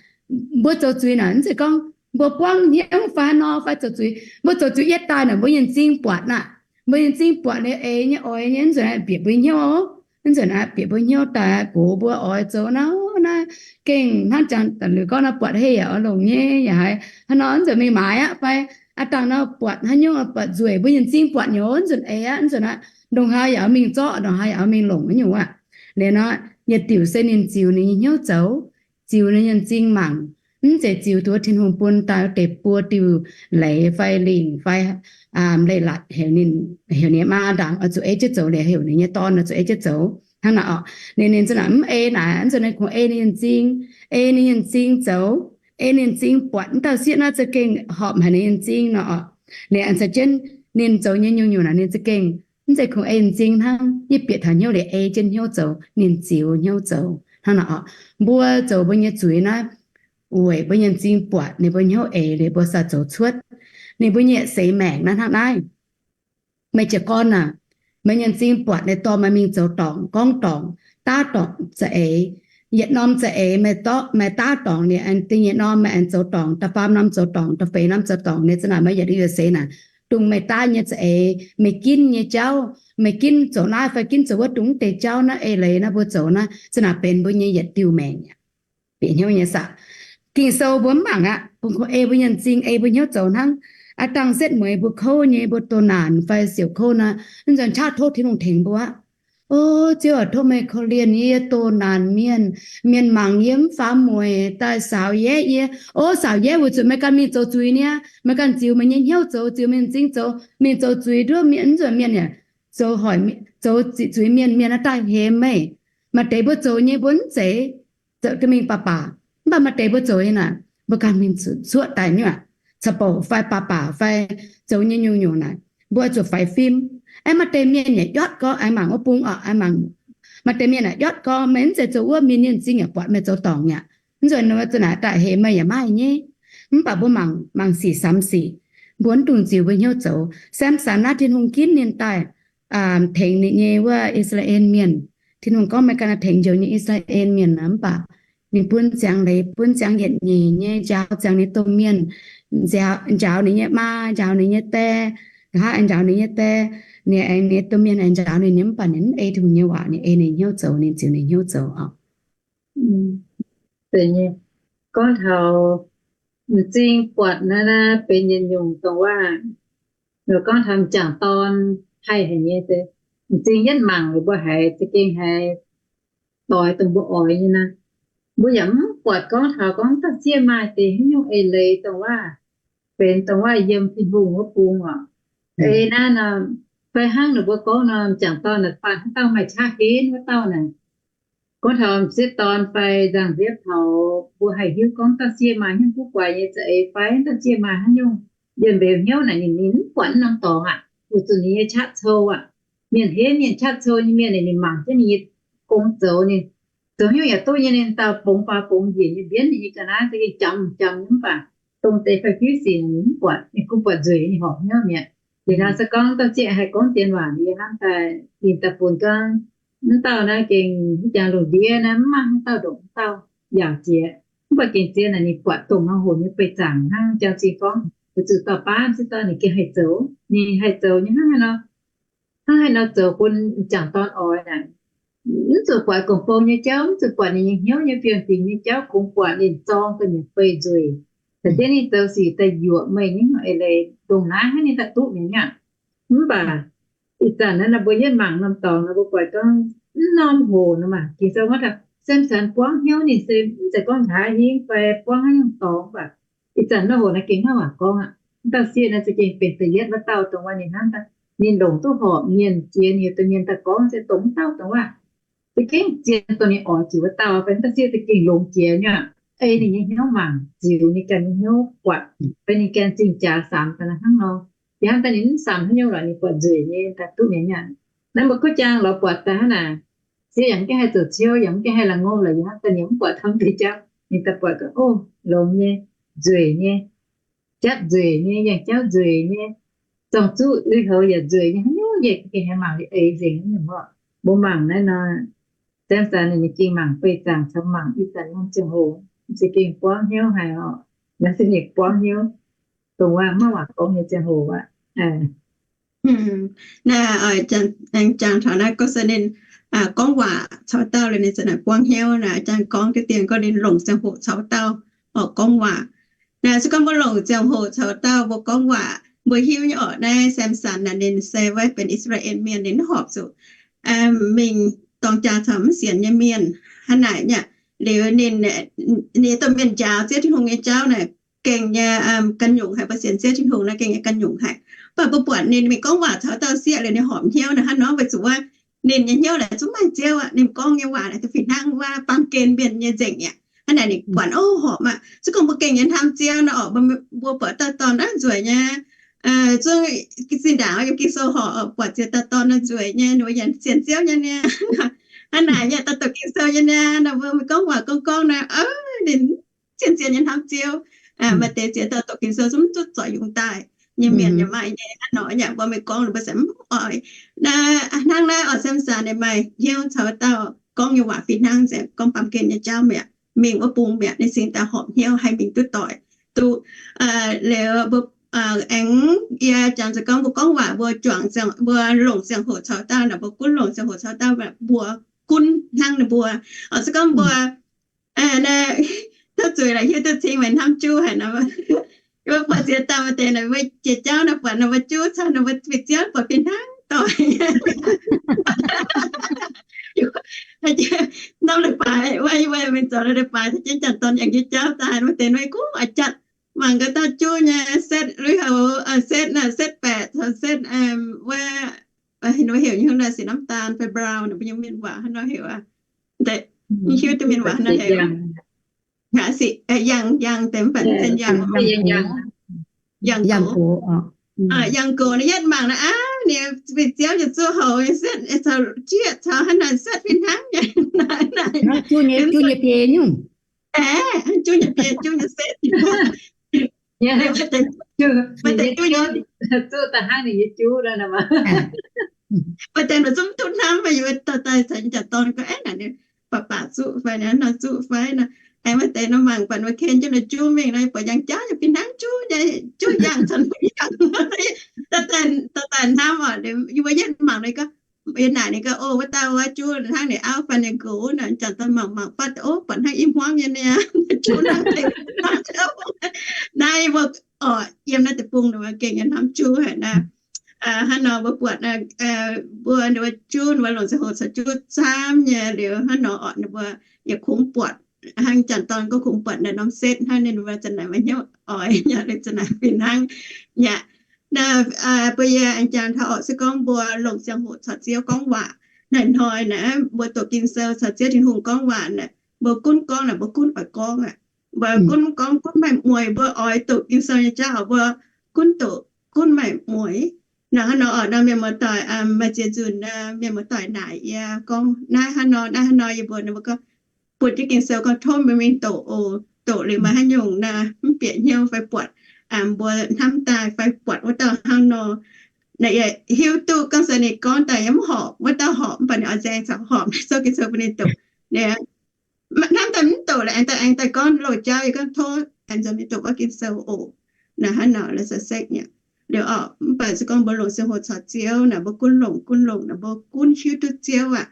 mbuo zoux zuiz naaic mv zeiz gorngv mbuo buangv hnyouv fai nor fai zoux zuiz. Mbuo zoux zuiz yietv daaih naaic mbuo nyei m'zing buatc aqv. Mbuo nyei m'zing buatc liuz eix nyei oix nyei, mv nzunc naaic bieqc mbuo hnyouv oc. Mv nzunc naaic bieqc mbuo hnyouv daaih gox mbuo oix zoux nor naaiv, gengh hnangv jangx da'liuz gorngv nor buatc hei yaac oix longc nyei yaac haiz hnangv nor, mv nzunc mingh maaiz aqv fai aav dangh nor buatc haaix nyungc buatc nzueic, mbuo nyei m'zing buatc nyei oc, mv nzunc eix aqv, mv nzunc aqv, ndongc haaix yaac oix mingh zorqv, ndongc haaix yaac oix mingh longc nyungc aqv. Liuz nor, yietc diuc se ninh ziux ninh nyei hnyouv zoux, ziux ninh nyei m'zing mangc, mv zeiz ziux duqv Tin-Hungh bun daaih deix buo diuh leiz fai lingc fai leiz-latc heuc ninh, heuc ninh maa ndaangc oix zuqc ei jienv zoux liuz heuc ninh nyei dorn oix zuqc ei jienv zoux hnangv naaic oc. Ninh, ninh za'naaic mv ei naaic, mv zuqc ninh kungx ei ninh nyei m'zing, ei ninh nyei m'zing zoux. ei ninh m'zing buatc wuov dauh sieqv naaiv za'gengh horpc haic ninh nyei m'zing nor oc. Ninh aengx caux jienv ninh zoux nyei nyungc-nyungc naaic ninh za'gengh mv zeiz kungx ei m'zing hnangv, yie bieqc taux hnyouv liuz ei jienv hnyouv zoux, ninh ziux hnyouv zoux hnangv nor oc. Mbuo zoux mbuo nyei zuiz naaiv, weic mbuo nyei m'zing buatc ninh mbuo hnyouv eix liuz mbuo sa zoux cuotv, ninh mbuo nyei seix maengc naaiv hnangv naaiv. Meih jiez gorn aah, meih nyei m'zing buatc ninh dorh meih mingh zoux dorngc, gorngv dorngc, daav dorngc za'eix, yietc norm za'eix meih daav dorngc, da'nyeic norm meih aengx zoux dorngc, da'faam norm zoux dorngc, da'feix norm zoux dorngc, ninh za'naaic meih yietc liuz yietc seix naaic, dongh meih daav nyei za'eix, meih ginv nyei jauv, meih ginv zoux naaiv fai ginv zoux wuov, dongh mv deix jauv naaiv eix leiz naaiv mbuo zoux naaiv za'naaic benx mbuo nyei yietc diuh maengc aqv. Bieqc hnyouv nyei saah. Ging-Sou mbuo mv mangc aqv, bun kungx ei mbuo nyei m'zing, ei mbuo hnyouv zoux hnangv. Aav dangh setv mueiz mbuo kouv nyei, mbuo doh naanc fai siouc kouv naaiv, mv nzunc qaqv tov Tin-Hungh tengx mbuo aqv. O Ziouv aac, tov meih korv-lienh yie, yie doh naanc mienh, mienh mangc yie mv faaux mueic daaih saaux yaev yie. O saaux yaev weic zuqc meih ganh mingh zoux zuiz niaa, meih ganh ziux meih nyei hnyouv zoux, ziux meih m'zing zoux, mingh zoux zuiz nduov mienh, mv nzunc mienh yaac zoux hoic, zoux ziqc zuiz mienh, mienh naaiv daaih hemx meih. Maaih deix mbuo zoux nyei mbuo mv zeiz zoux mingh baac baac, mv baac maaih deix mbuo zoux nyei naaic mbuo ganh mingh cuoqv daaih nyuoqc, caux bouc fai baac baac fai zoux nyei nyungc-nyungc naaic, mbuo oix zuqc faix fim. Aengx maaih deix mienh yaac ndortv gorngv, aengx mangc wuov bung oc, aengx mangc, maaih deix mienh yaac ndortv gorngv, meih mv zeiz zoux wuov, mienh nyei m'zing yaac buatc meih zoux dorngc mi'aqv. Mv nzunc ninh mbuo za'naaic daaih hemx meih yaac maaih nyei. Mv baac mbuo mangc, mangc sic samx sic, mbuo mv dungx ziux mbuo hnyouv zoux. Samson naaiv Tin-Hungh ginv ninh daaih tengx ninh nyei wuov I^saa^laa^en Mienh. Tin-Hungh gorngv meih ganh tengx njoux nyei I^saa^laa^en Mienh nor, mv baac ninh bun ziangx leiz, bun ziangx yietc nyeic nyei njaaux ziangx ninh domh mienh, njaaux ninh nyei maa, njaaux ninh nyei die, nqa'haav aengx njaaux ninh nyei die, ninh aengx, ninh domh mienh aengx njaaux ninh, mv baac ninh mv ei Tin-Hungh nyei waac, ninh ei ninh hnyouv zoux, ninh ziux ninh hnyouv zoux oc. Gorngv taux m'zing buatc naaiv, naaiv benx yietc nyungc dongh waac, gorngv taux m'jangc dorn haih haic nyei, m'zing yietv mangc mbuo haiz za'gengh haiz doix dongh mbuo oix nyei naaiv. Mbuo yaac mv buatc gorngv taux gorngv dauh sieqv maaih deix haaix nyungc eix leiz dongh waac, benx dongh waac yiem Tin-Hungh wuov bung oc. Ei naaiv nor, fai hnangv ninh mbuo gorngv nor, m'jangc dorn naaic faanh haaix dauh maaih qaqv henv wuov dauh naaic. Gorngv taux m'sieqv dorn fai nzangc-nziouv taux mbuo haih hiuv gorngv dauh sieqv maaih haaix nyungc guv guaix nyei za'eix fai dauh sieqv maaih haaix nyungc yiem mbeux hnyouv naaic, ninh, ninh mv buatc norm dorngx aqv, weic zuqc ninh nyei qaqv cou aqv. Mienh henv mienh qaqv cou nyei mienh, ninh mangc jienv ninh nyei gong zoux, ninh zoux hnyouv yaac duqv nyei, ninh dauh bungx faaux bungx njiec nyei, mbienv ninh nyei ga'naaiv za'gengh jamx jamx nyei, mv baac dongh deix fai fiuv sic ninh mv buatc, ninh kungx buatc nzueic, ninh horpc hnyouv mi'aqv. Liuz nor se gorngv dauh sieqv haih gorngv dien waac, ninh hnamv daaih ninh daaih bun gorngv, mv dauh naaiv gengh haaix jangx lungh ndiev naaiv mv maaih haaix dauh ndongc mv dauh yaauc jiex. Mv baac gengh zien naaic ninh buatc dongh norm hoc nyei beih zaangc hnangv, jangx zingh gorngv weic zuqc dauh baav m'sieqv dorn ninh gengh haih zoux, ninh haih zoux nyei hnangv haaix nor, hnangv haaix nor zoux bun m'jangc dorn oix naaic, mv zuqc buatc gong-bou nyei jauv, mv zuqc buatc ninh nyei hnyouv nyei fiem-fingx nyei jauv, kungx buatc ninh zorng daaih nyei beih nzueic. Caux jienv ninh zoux sic daaih yuoqc meih nyei eix leiz, ndongc naaiv hnangv ninh daaih duqv mi'aqv. Mv baac ih zanc naaiv nor mbuo yietv mangc norm dorngx nor mbuo buatc gorngv mv norm hoc nor maah, Ging-Sou gorngv taux Samson buangv hnyouv ninh se mv zeiz gorngv nqa'haav hingv fai buangv haaix nyungc dorngx, mv baac ih zanc norm hoc naaiv gengh hnangv waac gorngv aqv. Mv dauh sieqv naaiv za'gengh benx da'yietv wuov dauh dongh waac ninh hnamv daaih, ninh longc duqv horpc mienh jiex ninh dongh mienh daaih gorngv se dongh mv dauh dongh waac. Za'gengh zien dongh ninh oix jiex wuov dauh fai mv dauh sieqv za'gengh longx jiex nyei, ei ninh nyei hnyouv mangc, ziux ninh ganh nyei hnyouv buatc, fai ninh ganh zingh jaax samx daaih hnangv nor. Yaac hnamv daaih ninh mv samx haaix nyungc lorqc, ninh buatc nzueic nyei daaih duqv mi'aqv. Naaiv mbuo kuv jaang lorz buatc daaih hnangv naaic, sieqv yaac mv gaengh haih zoux ciouv, yaac mv gaengh haih laangz ngouh lorqc, yaac hnamv daaih ninh mv buatc taux mv deix jauv, ninh daaih buatc gorngv, o, longx nyei, nzueic nyei, jatv nzueic nyei, yangh jauv nzueic nyei, zorng-zuqv lui-houx yaac nzueic nyei, haaix nyungc yie gengh haih mangc liuz eix nzengc nyungc oc. Mbuo mangc naaiv nor, Samson ninh gengh mangc beih zaangc caux mangc ih zanc norm ziangh hoc, za'gengh buangv hnyouv haic oc. Naaiv se ninh buangv hnyouv dongh waac maiv waac gorngv nyei ziangh hoc aqv. Naaiv, aengx jangx taux naaiv gorngv se ninh gorngv waac caux dauh liuz ninh za'naaic buangv hnyouv naaic, jangx gorngv diqv dien gorngv ninh longc ziangh hoc caux dauh oc gorngv waac. Naaiv se gorngv mbuo longc ziangh hoc caux dauh mbuo gorngv waac, mbuo hiuv nyei oc, naaiv Samson naaic ninh se wuov benx I^saa^laa^en Mienh, ninh horpc zuqc mingh dorng jaa caux mv sienx nyei mienh hnangv naaic nyei. Liuz ninh, ninh domh mienh njaaux Ziouv Tin-Hungh nyei jauv naaic gengh nyei ganh nyungc haic, mbuo sienx Ziouv Tin-Hungh naaiv gengh nyei ganh nyungc haic. Mv baac mbuo buatc ninh mingh gorngv waac caux dauh sieqv liuz ninh horpc hnyouv naaic hnangv nor, weic zuqc wuov ninh nyei hnyouv naaic zungv maaih Ziouv aqv. Ninh gorngv nyei waac naaic fih hnangv wuov baamh gen mienh nyei nzengc aqv. Hnangv naaic ninh buatc, o, horpc maah! Se gorngv mbuo gengh nyei hnamv Ziouv nor, orqc, mbuo buatc dauh dorn naaiv nzueic nyei, zungv zinh ndaangc yiem Ging-Sou horpc, buatc ziex dauh dorn naaiv nzueic nyei, ninh mbuo yaac sienx Ziouv nyei niaa. Hnangv naaic nyei, dauh doqc Ging-Sou nyei niaa, nor mbuo mingh gorngv waac gorngv gorngv naaic, ninh zien-zien nyei hnamv Ziouv. Maaih deix ziex dauh doqc Ging-Sou zungv mv duqv zorc yungz daaih nyei mienh yaac maaih nyei. Hnangv nor yaac mbuo mingh gorngv ninh mbuo se mv oix. Hnangv naaiv orqc, Samson ninh maaih hnyouv caux dauh gorngv nyei waac fih hnangv, se gorngv baamh gen nyei jauv mi'aqv. Mingh wuov bung mi'aqv, ninh cingx daaih horpc hnyouv haih mingh duqv doic duqv. Liuz mbuo aengx, yie jangx se gorngv mbuo gorngv waac, mbuo juangc, mbuo longc ziangh hoc caux dauh naaic, mbuo gunv longc ziangh hoc caux dauh, mbuo gunv hnangv ninh mbuo. Orqc, se gorngv mbuo tov zuiz laaix hiuv duqv cingx meih hnamv juv haic nor, mbuo buatc ziex dauh maaih deix naaic, mbuo jiex jauv naaic buatc ninh mbuo juv caux ninh mbuo bieqc ziouv buatc fih hnangv doic. Norm leiz-baaix, wuov yie mbuo mingh zoux leiz-baaix, caux jienv janx-dorn aengx jiex jauv daaih, maaih deix nor yie gunv oix jatv mangc gaax dauh juv nyei setv lui-houx, setv naaic, setv baeqc caux setv wuov, heuc nyei hnangv naaic, sic น้ำตาล fai brown, mbuo nyei mienh waac hnangv nor heuc aqv. Hiuv duqv mienh waac hnangv nor heuc. Yangh, yangh deix mv baac yangh, yangh gox. Yangh gox naaiv yietv mangc naaiv aav, ninh bieqc ziouv ziouc zuov houx nyei setv, caux jieqv caux hnangv naaic setv fih hnangv nyei. Juv nyei, juv nyei biei nyungc. Aeqv, juv nyei biei, juv nyei setv. Maaih deix juv nyei, maaih deix zungv duqv hnamv, yie dorh daaih caux janx-dorn gorngv, aeqv, naaic ninh baac baac zuqv fai, naaiv nor zuqv fai nor. Aengx maaih deix nor mangc buatc wuov ken jienv nor juv mingh nor, buatc yangh jauv yaac fih hnangv juv nyei, juv yangh caux yangh. Dorh daaih hnamv oc, yie mbuo yietv mangc ninh gorngv, yie naaic ninh gorngv, o, wuov dauh wuov juv hnangv ninh auv fai ninh nqox nor, janx-dorn mangc mangc fatv, o, buatc hnangv i hmuangv nyei niaa, juv hnangv deix. Naaiv mbuo oc, yiem naaiv deic-bung ninh mbuo gengh nyei hnamv juv haic naaiv. Hnangv nor mbuo buatc mbuo ninh mbuo juv, ninh mbuo longc ziangh hoc caux juv camv nyei liuz hnangv nor oc, ninh mbuo yaac kungx buatc, hnangv janx-dorn gorngv kungx buatc naaiv norm setv hnangv, ninh mbuo za'naaic maaih hnyouv oix nyei, ninh za'naaic fih hnangv nyei. Naaiv, mbuo yie aengx jangx taux oc, se gorngv mbuo longc ziangh hoc caux Ziouv gorngv waac naaic hnoi naaic, mbuo doqc Ging-Sou caux Ziouv Tin-Hungh gorngv waac naaic, mbuo gunv gorngv naaic, mbuo gunv oix gorngv aqv. Mbuo gunv gorngv gunv maaih mueiz, mbuo oix doqc Ging-Sou nyei jauv oc, mbuo gunv doqc gunv maaih mueiz. Naaiv hnangv nor oc, naaiv mienh muoz-doic, maaih ziex nzunc mienh muoz-doic naaic yie gorngv naaiv hnangv nor, naaiv hnangv nor, yie mbuox ninh mbuo gorngv, bun jienv Ging-Sou gorngv tov mbuo mingh doqc oc. Doqc liuz maaih haaix nyungc naaiv mv bieqc hnyouv fai buatc, mbuo hnamv daaih fai buatc wuov dauh hnangv nor. Naaiv yie hiuv duqv gorngv se ninh gorngv daaih yie mv horpc, wuov dauh horpc mv baac ninh oix nzaeng caux horpc, zorqv Ging-Sou bun ninh doqc. Hnamv daaih mv doqc lorqc, aengx daaih, aengx daaih gorngv loz-jauv, yie gorngv tov aengx nzuonx mingh doqc wuov Ging-Sou oc. Naaiv hnangv nor la'sac sekv nyei. Liuz oc, mv baac se gorngv mbuo longc ziangh hoc caux Ziouv naaic, mbuo gunv longc gunv longc naaic, mbuo gunv hiuv duqv Ziouv aqv.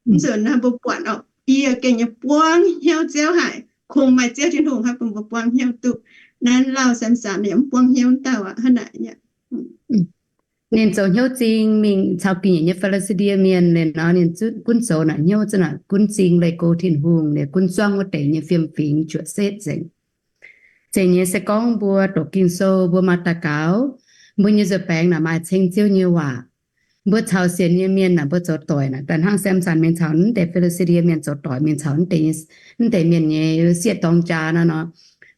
Mv nzunc naaiv mbuo buatc oc, yie gengh nyei buangv hnyouv Ziouv haic. Kungx maaih Ziouv Tin-Hungh hnangv bun mbuo buangv hnyouv duqv. Naaiv lauh Samson ninh mv buangv hnyouv dauh aqv hnangv naaic. Ninh zoux hnyouv zing mingh caux ga'nyiec nyei Fi^li^saa^die Mienh liuz nor, ninh gunv zoux naaic hnyouv zunv naaic gunv zing leih go Tin-Hungh liuz gunv zuangv wuov deix nyei fiem-fingx juoqc setv nzengc. Zeiz nyei se gorngv mbuo doqc Ging-Sou, mbuo maaih daux gaux, mbuo nyei nzuih baengx naaic maaih ceng Ziouv nyei waac. Mbuo caux sienx nyei mienh naaic mbuo zoux doic naaic, daaih hnangv Samson mingh caux naaiv deix Fi^li^saa^die Mienh zoux doic, mingh caux naaiv deix, naaiv deix mienh nyei sieqv dorng jaa nor nor,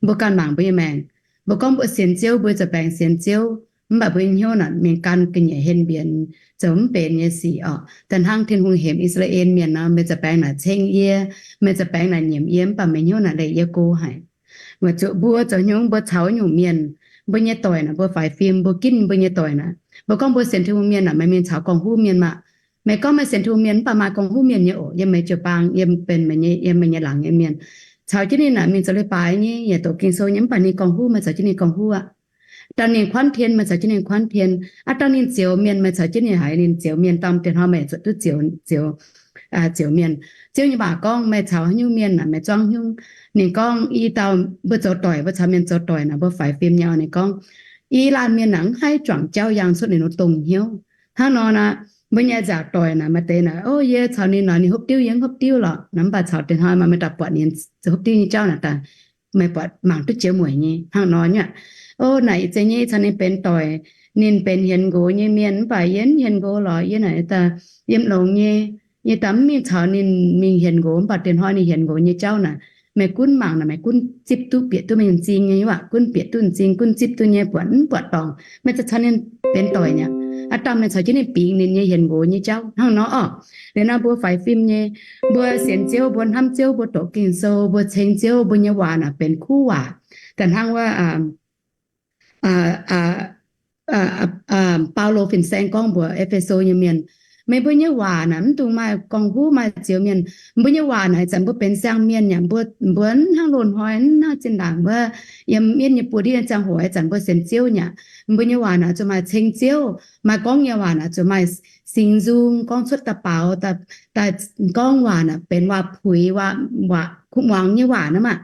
mbuo ganh mangc mbuo nyei maengc. Mbuo gorngv mbuo sienx Ziouv, mbuo nzuih baengx sienx Ziouv, mv baac mbuo nyei hnyouv naaic mingh gan ga'nyiec henv mbienx, zoux mv benx nyei sic oc. Daaih hnangv Tin-Hungh hemx I^saa^laa^en Mienh nor, meih nzuih baengx naaic ceng yie, meih nzuih baengx naaic nyiemc yie, mv baac meih hnyouv naaic leih yie go haic. Weic zuqc mbuo zoux hnyouv mbuo caux nyungc mienh, mbuo nyei doic naaic mbuo faix fim, mbuo ginv mbuo nyei doic naaic. Mbuo gorngv mbuo sienx Tin-Hungh mienh naaic, meih mingh caux gorngv huv mienh maah. Meih gorngv meih sienx Tin-Hungh mienh mv baac maaih gorngv huv mienh nyei oc, yiem meih jiu-baang, yiem benx meih nyei, yiem meih nyei laangz nyei mienh. Caux jienv ninh naaic mingh zoux leiz-baaix nyei, yaac doqc Ging-Sou nyei, mv baac ninh gorngv huv, meih caux jienv ninh gorngv huv aqv. Dauh ninh kuanv tien, meih caux jienv ninh kuanv tien. Aa, dauh ninh zioux mienh, meih caux jienv ninh haiz ninh zioux mienh. Dauh diex hnoi meih zuqc duqv zioux, zioux, zioux mienh. Ziouv nyei waac gorngv meih caux haaix nyungc mienh naaic meih zuangv hnyungv. Ninh gorngv i dauh mbuo zoux doic, mbuo caux mienh zoux doic naaic mbuo faix fim nyei. Ninh gorngv i laanh mienh naaic mv haih juangc jauv yaangh cuotv ninh wuov dongh hnyouv. Hnangv nor naaic, mbuo nyei nzaaux doic naaic maaih deix naaic, o, yie caux ninh naaic ninh hopv diuv yie mv hopv diuv lorqc. Naaic mv baac caux diex hnoi maaih meih daaih buatc ninh hopv diuv nyei jauv naaic daaih, meih buatc mangc duqv jiex mueic nyei hnangv nor nyei. O, naaic ih zeiz nyei, ih caux ninh benx doic, ninh benx hienx nqox nyei mienh, mv baac yie mv hienx nqox lorqc. Yie naaic daaih yiem longx nyei, yie daaih mv mingh caux ninh mingh hienx nqox, mv baac diex hnoi ninh hienx nqox nyei jauv naaic, Meih gunv mangc naaic, meih gunv zipv duqv bieqc duqv meih nyei m'zing nyei waac, gunv bieqc duqv m'zing, gunv zipv duqv nyei, buatc mv buatc dorngc, meih za'gengh caux ninh benx doic nyei. A'damh meih caux jienv ninh bingx ninh nyei hienx nqox nyei jauv hnangv nor orqc. Liuz nor mbuo faix fim nyei, mbuo sienx Ziouv, mbuo hnamv Ziouv, mbuo doqc Ging-Sou, mbuo ceng Ziouv, mbuo nyei waac naaic benx kuv waac. Da'hnangv wuov Baulo fin-saeng gorngv mbuox E^fe^so nyei mienh, meih mbuo nyei waac naaic mv dungx maaih gorngv-huv maaih zioux mienh. Mbuo nyei waac naaic ih zanc mbuo benx siang-mienh yaac mbuo, mbuo hnangv loz-hnoi, hnangv zinh ndaangc wuov yiem mienv nyei buoz-ndiev nyei ziangh hoc, ih zanc mbuo sienx Ziouv nyei. Mbuo nyei waac naaic zuqc maaih ceng Ziouv, maaih gorngv nyei waac naaic zuqc maaih singx nzung, gorngv cuotv da'baaux, daaih gorngv waac naaic benx waac-puix, waac, waac kuv muangx nyei waac naaiv maah,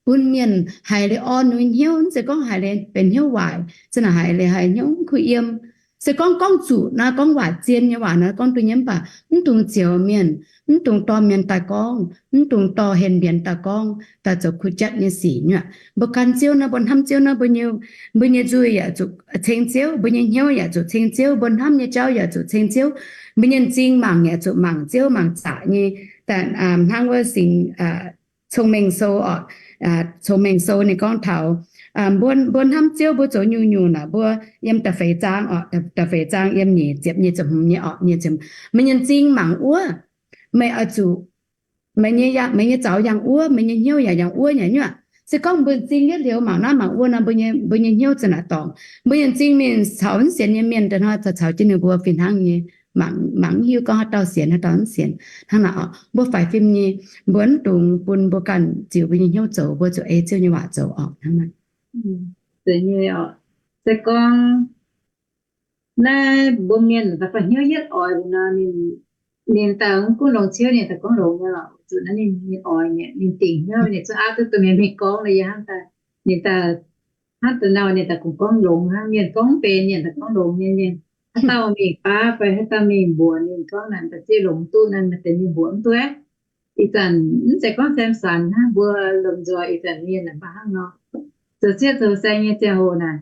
bun mienh haiz liuz orn nyei hnyouv. Mv zeiz gorngv haiz liuz benx hnyouv waaic, se naaic haiz liuz haiz hnyouv mv kuh yiem. Se gorngv gorngv zuqc naaiv, gorngv waac zien nyei waac naaiv gorngv duqv nyei, mv baac mv dungx zioux mienh, mv dungx dorh mienh daaih gorngv, mv dungx dorh henv mbienx daaih gorngv, daaih zoux kuv jatv nyei sic nyuoqc. Mbuo gan Ziouv naaiv, mbuo hnamv Ziouv naaiv, mbuo nyei nzuih yaac zuqc ceng Ziouv, mbuo nyei hnyouv yaac zuqc ceng Ziouv, mbuo hnamv nyei jauv yaac zuqc ceng Ziouv, mbuo nyei m'zing mangc yaac zuqc mangc Ziouv, mangc zaqc nyei. Hnangv wuov singx Cong-Mengh Sou oc, Cong-Mengh Sou ninh gorngv taux mbuo, mbuo hnamv Ziouv, mbuo zoux nyungc-nyungc naaic, mbuo yiem da'feix zaang oc, da'feix zaang yiem nyic ziepc nyei ziepc hmz nyei oc, meih nyei m'zing mangc wuov, meih oix zuqc, meih nyei zaux yangh wuov, meih nyei hnyouv yaac yangh wuov nyei nyuoqc. Se gorngv mbuo m'zing yietv liuz mangc naaiv mangc wuov nor, mbuo nyei hnyouv za'naaic dorngc. Mbuo nyei m'zing mingh caux mv sienx nyei mienh daaih hnoi caux, caux jienv ninh mbuo fih hnangv nyei, mangc, mangc mv hiuv gorngv haaix dauh sienx haaix dauh mv sienx hnangv naaic oc. Mbuo faix fim nyei, mbuo mv dungx bun mbuo ganh ziux mbuo nyei hnyouv zoux, mbuo zuqc ei Ziouv nyei waac zoux oc hnangv naaic. Zeiz nyei oc. Se gorngv naaiv mbuo mienh da'faanh hnyouv yietv oix nor, ninh daaih mv gunv longx ciouv, ninh daaih gorngv longx nyei lorqc. Zuqc naaiv ninh, ninh oix mi'aqv, ninh dingc hnyouv, ninh zungv aapv duqv dongh mienh mingh gorngv nor, yie hnamv daaih, ninh daaih hnamv daaih nor, ninh daaih kungx gorngv longx hnangv. Mienh gorngv benx mienh daaih gorngv longx nyei, mienh haaix dauh mingh baav fai haaix dauh mingh mbuox ninh gorngv naaic, da'ziev longx duqv naaic, maaih deix mingh mbuox mv duqv. Ih zanc mv zeiz gorngv Samson hnangv, mbuo lomh nzoih ih zanc mienh naaic mv baac hnangv nor. Zoux sieqv zoux saeng nyei ziangh hoc naaic,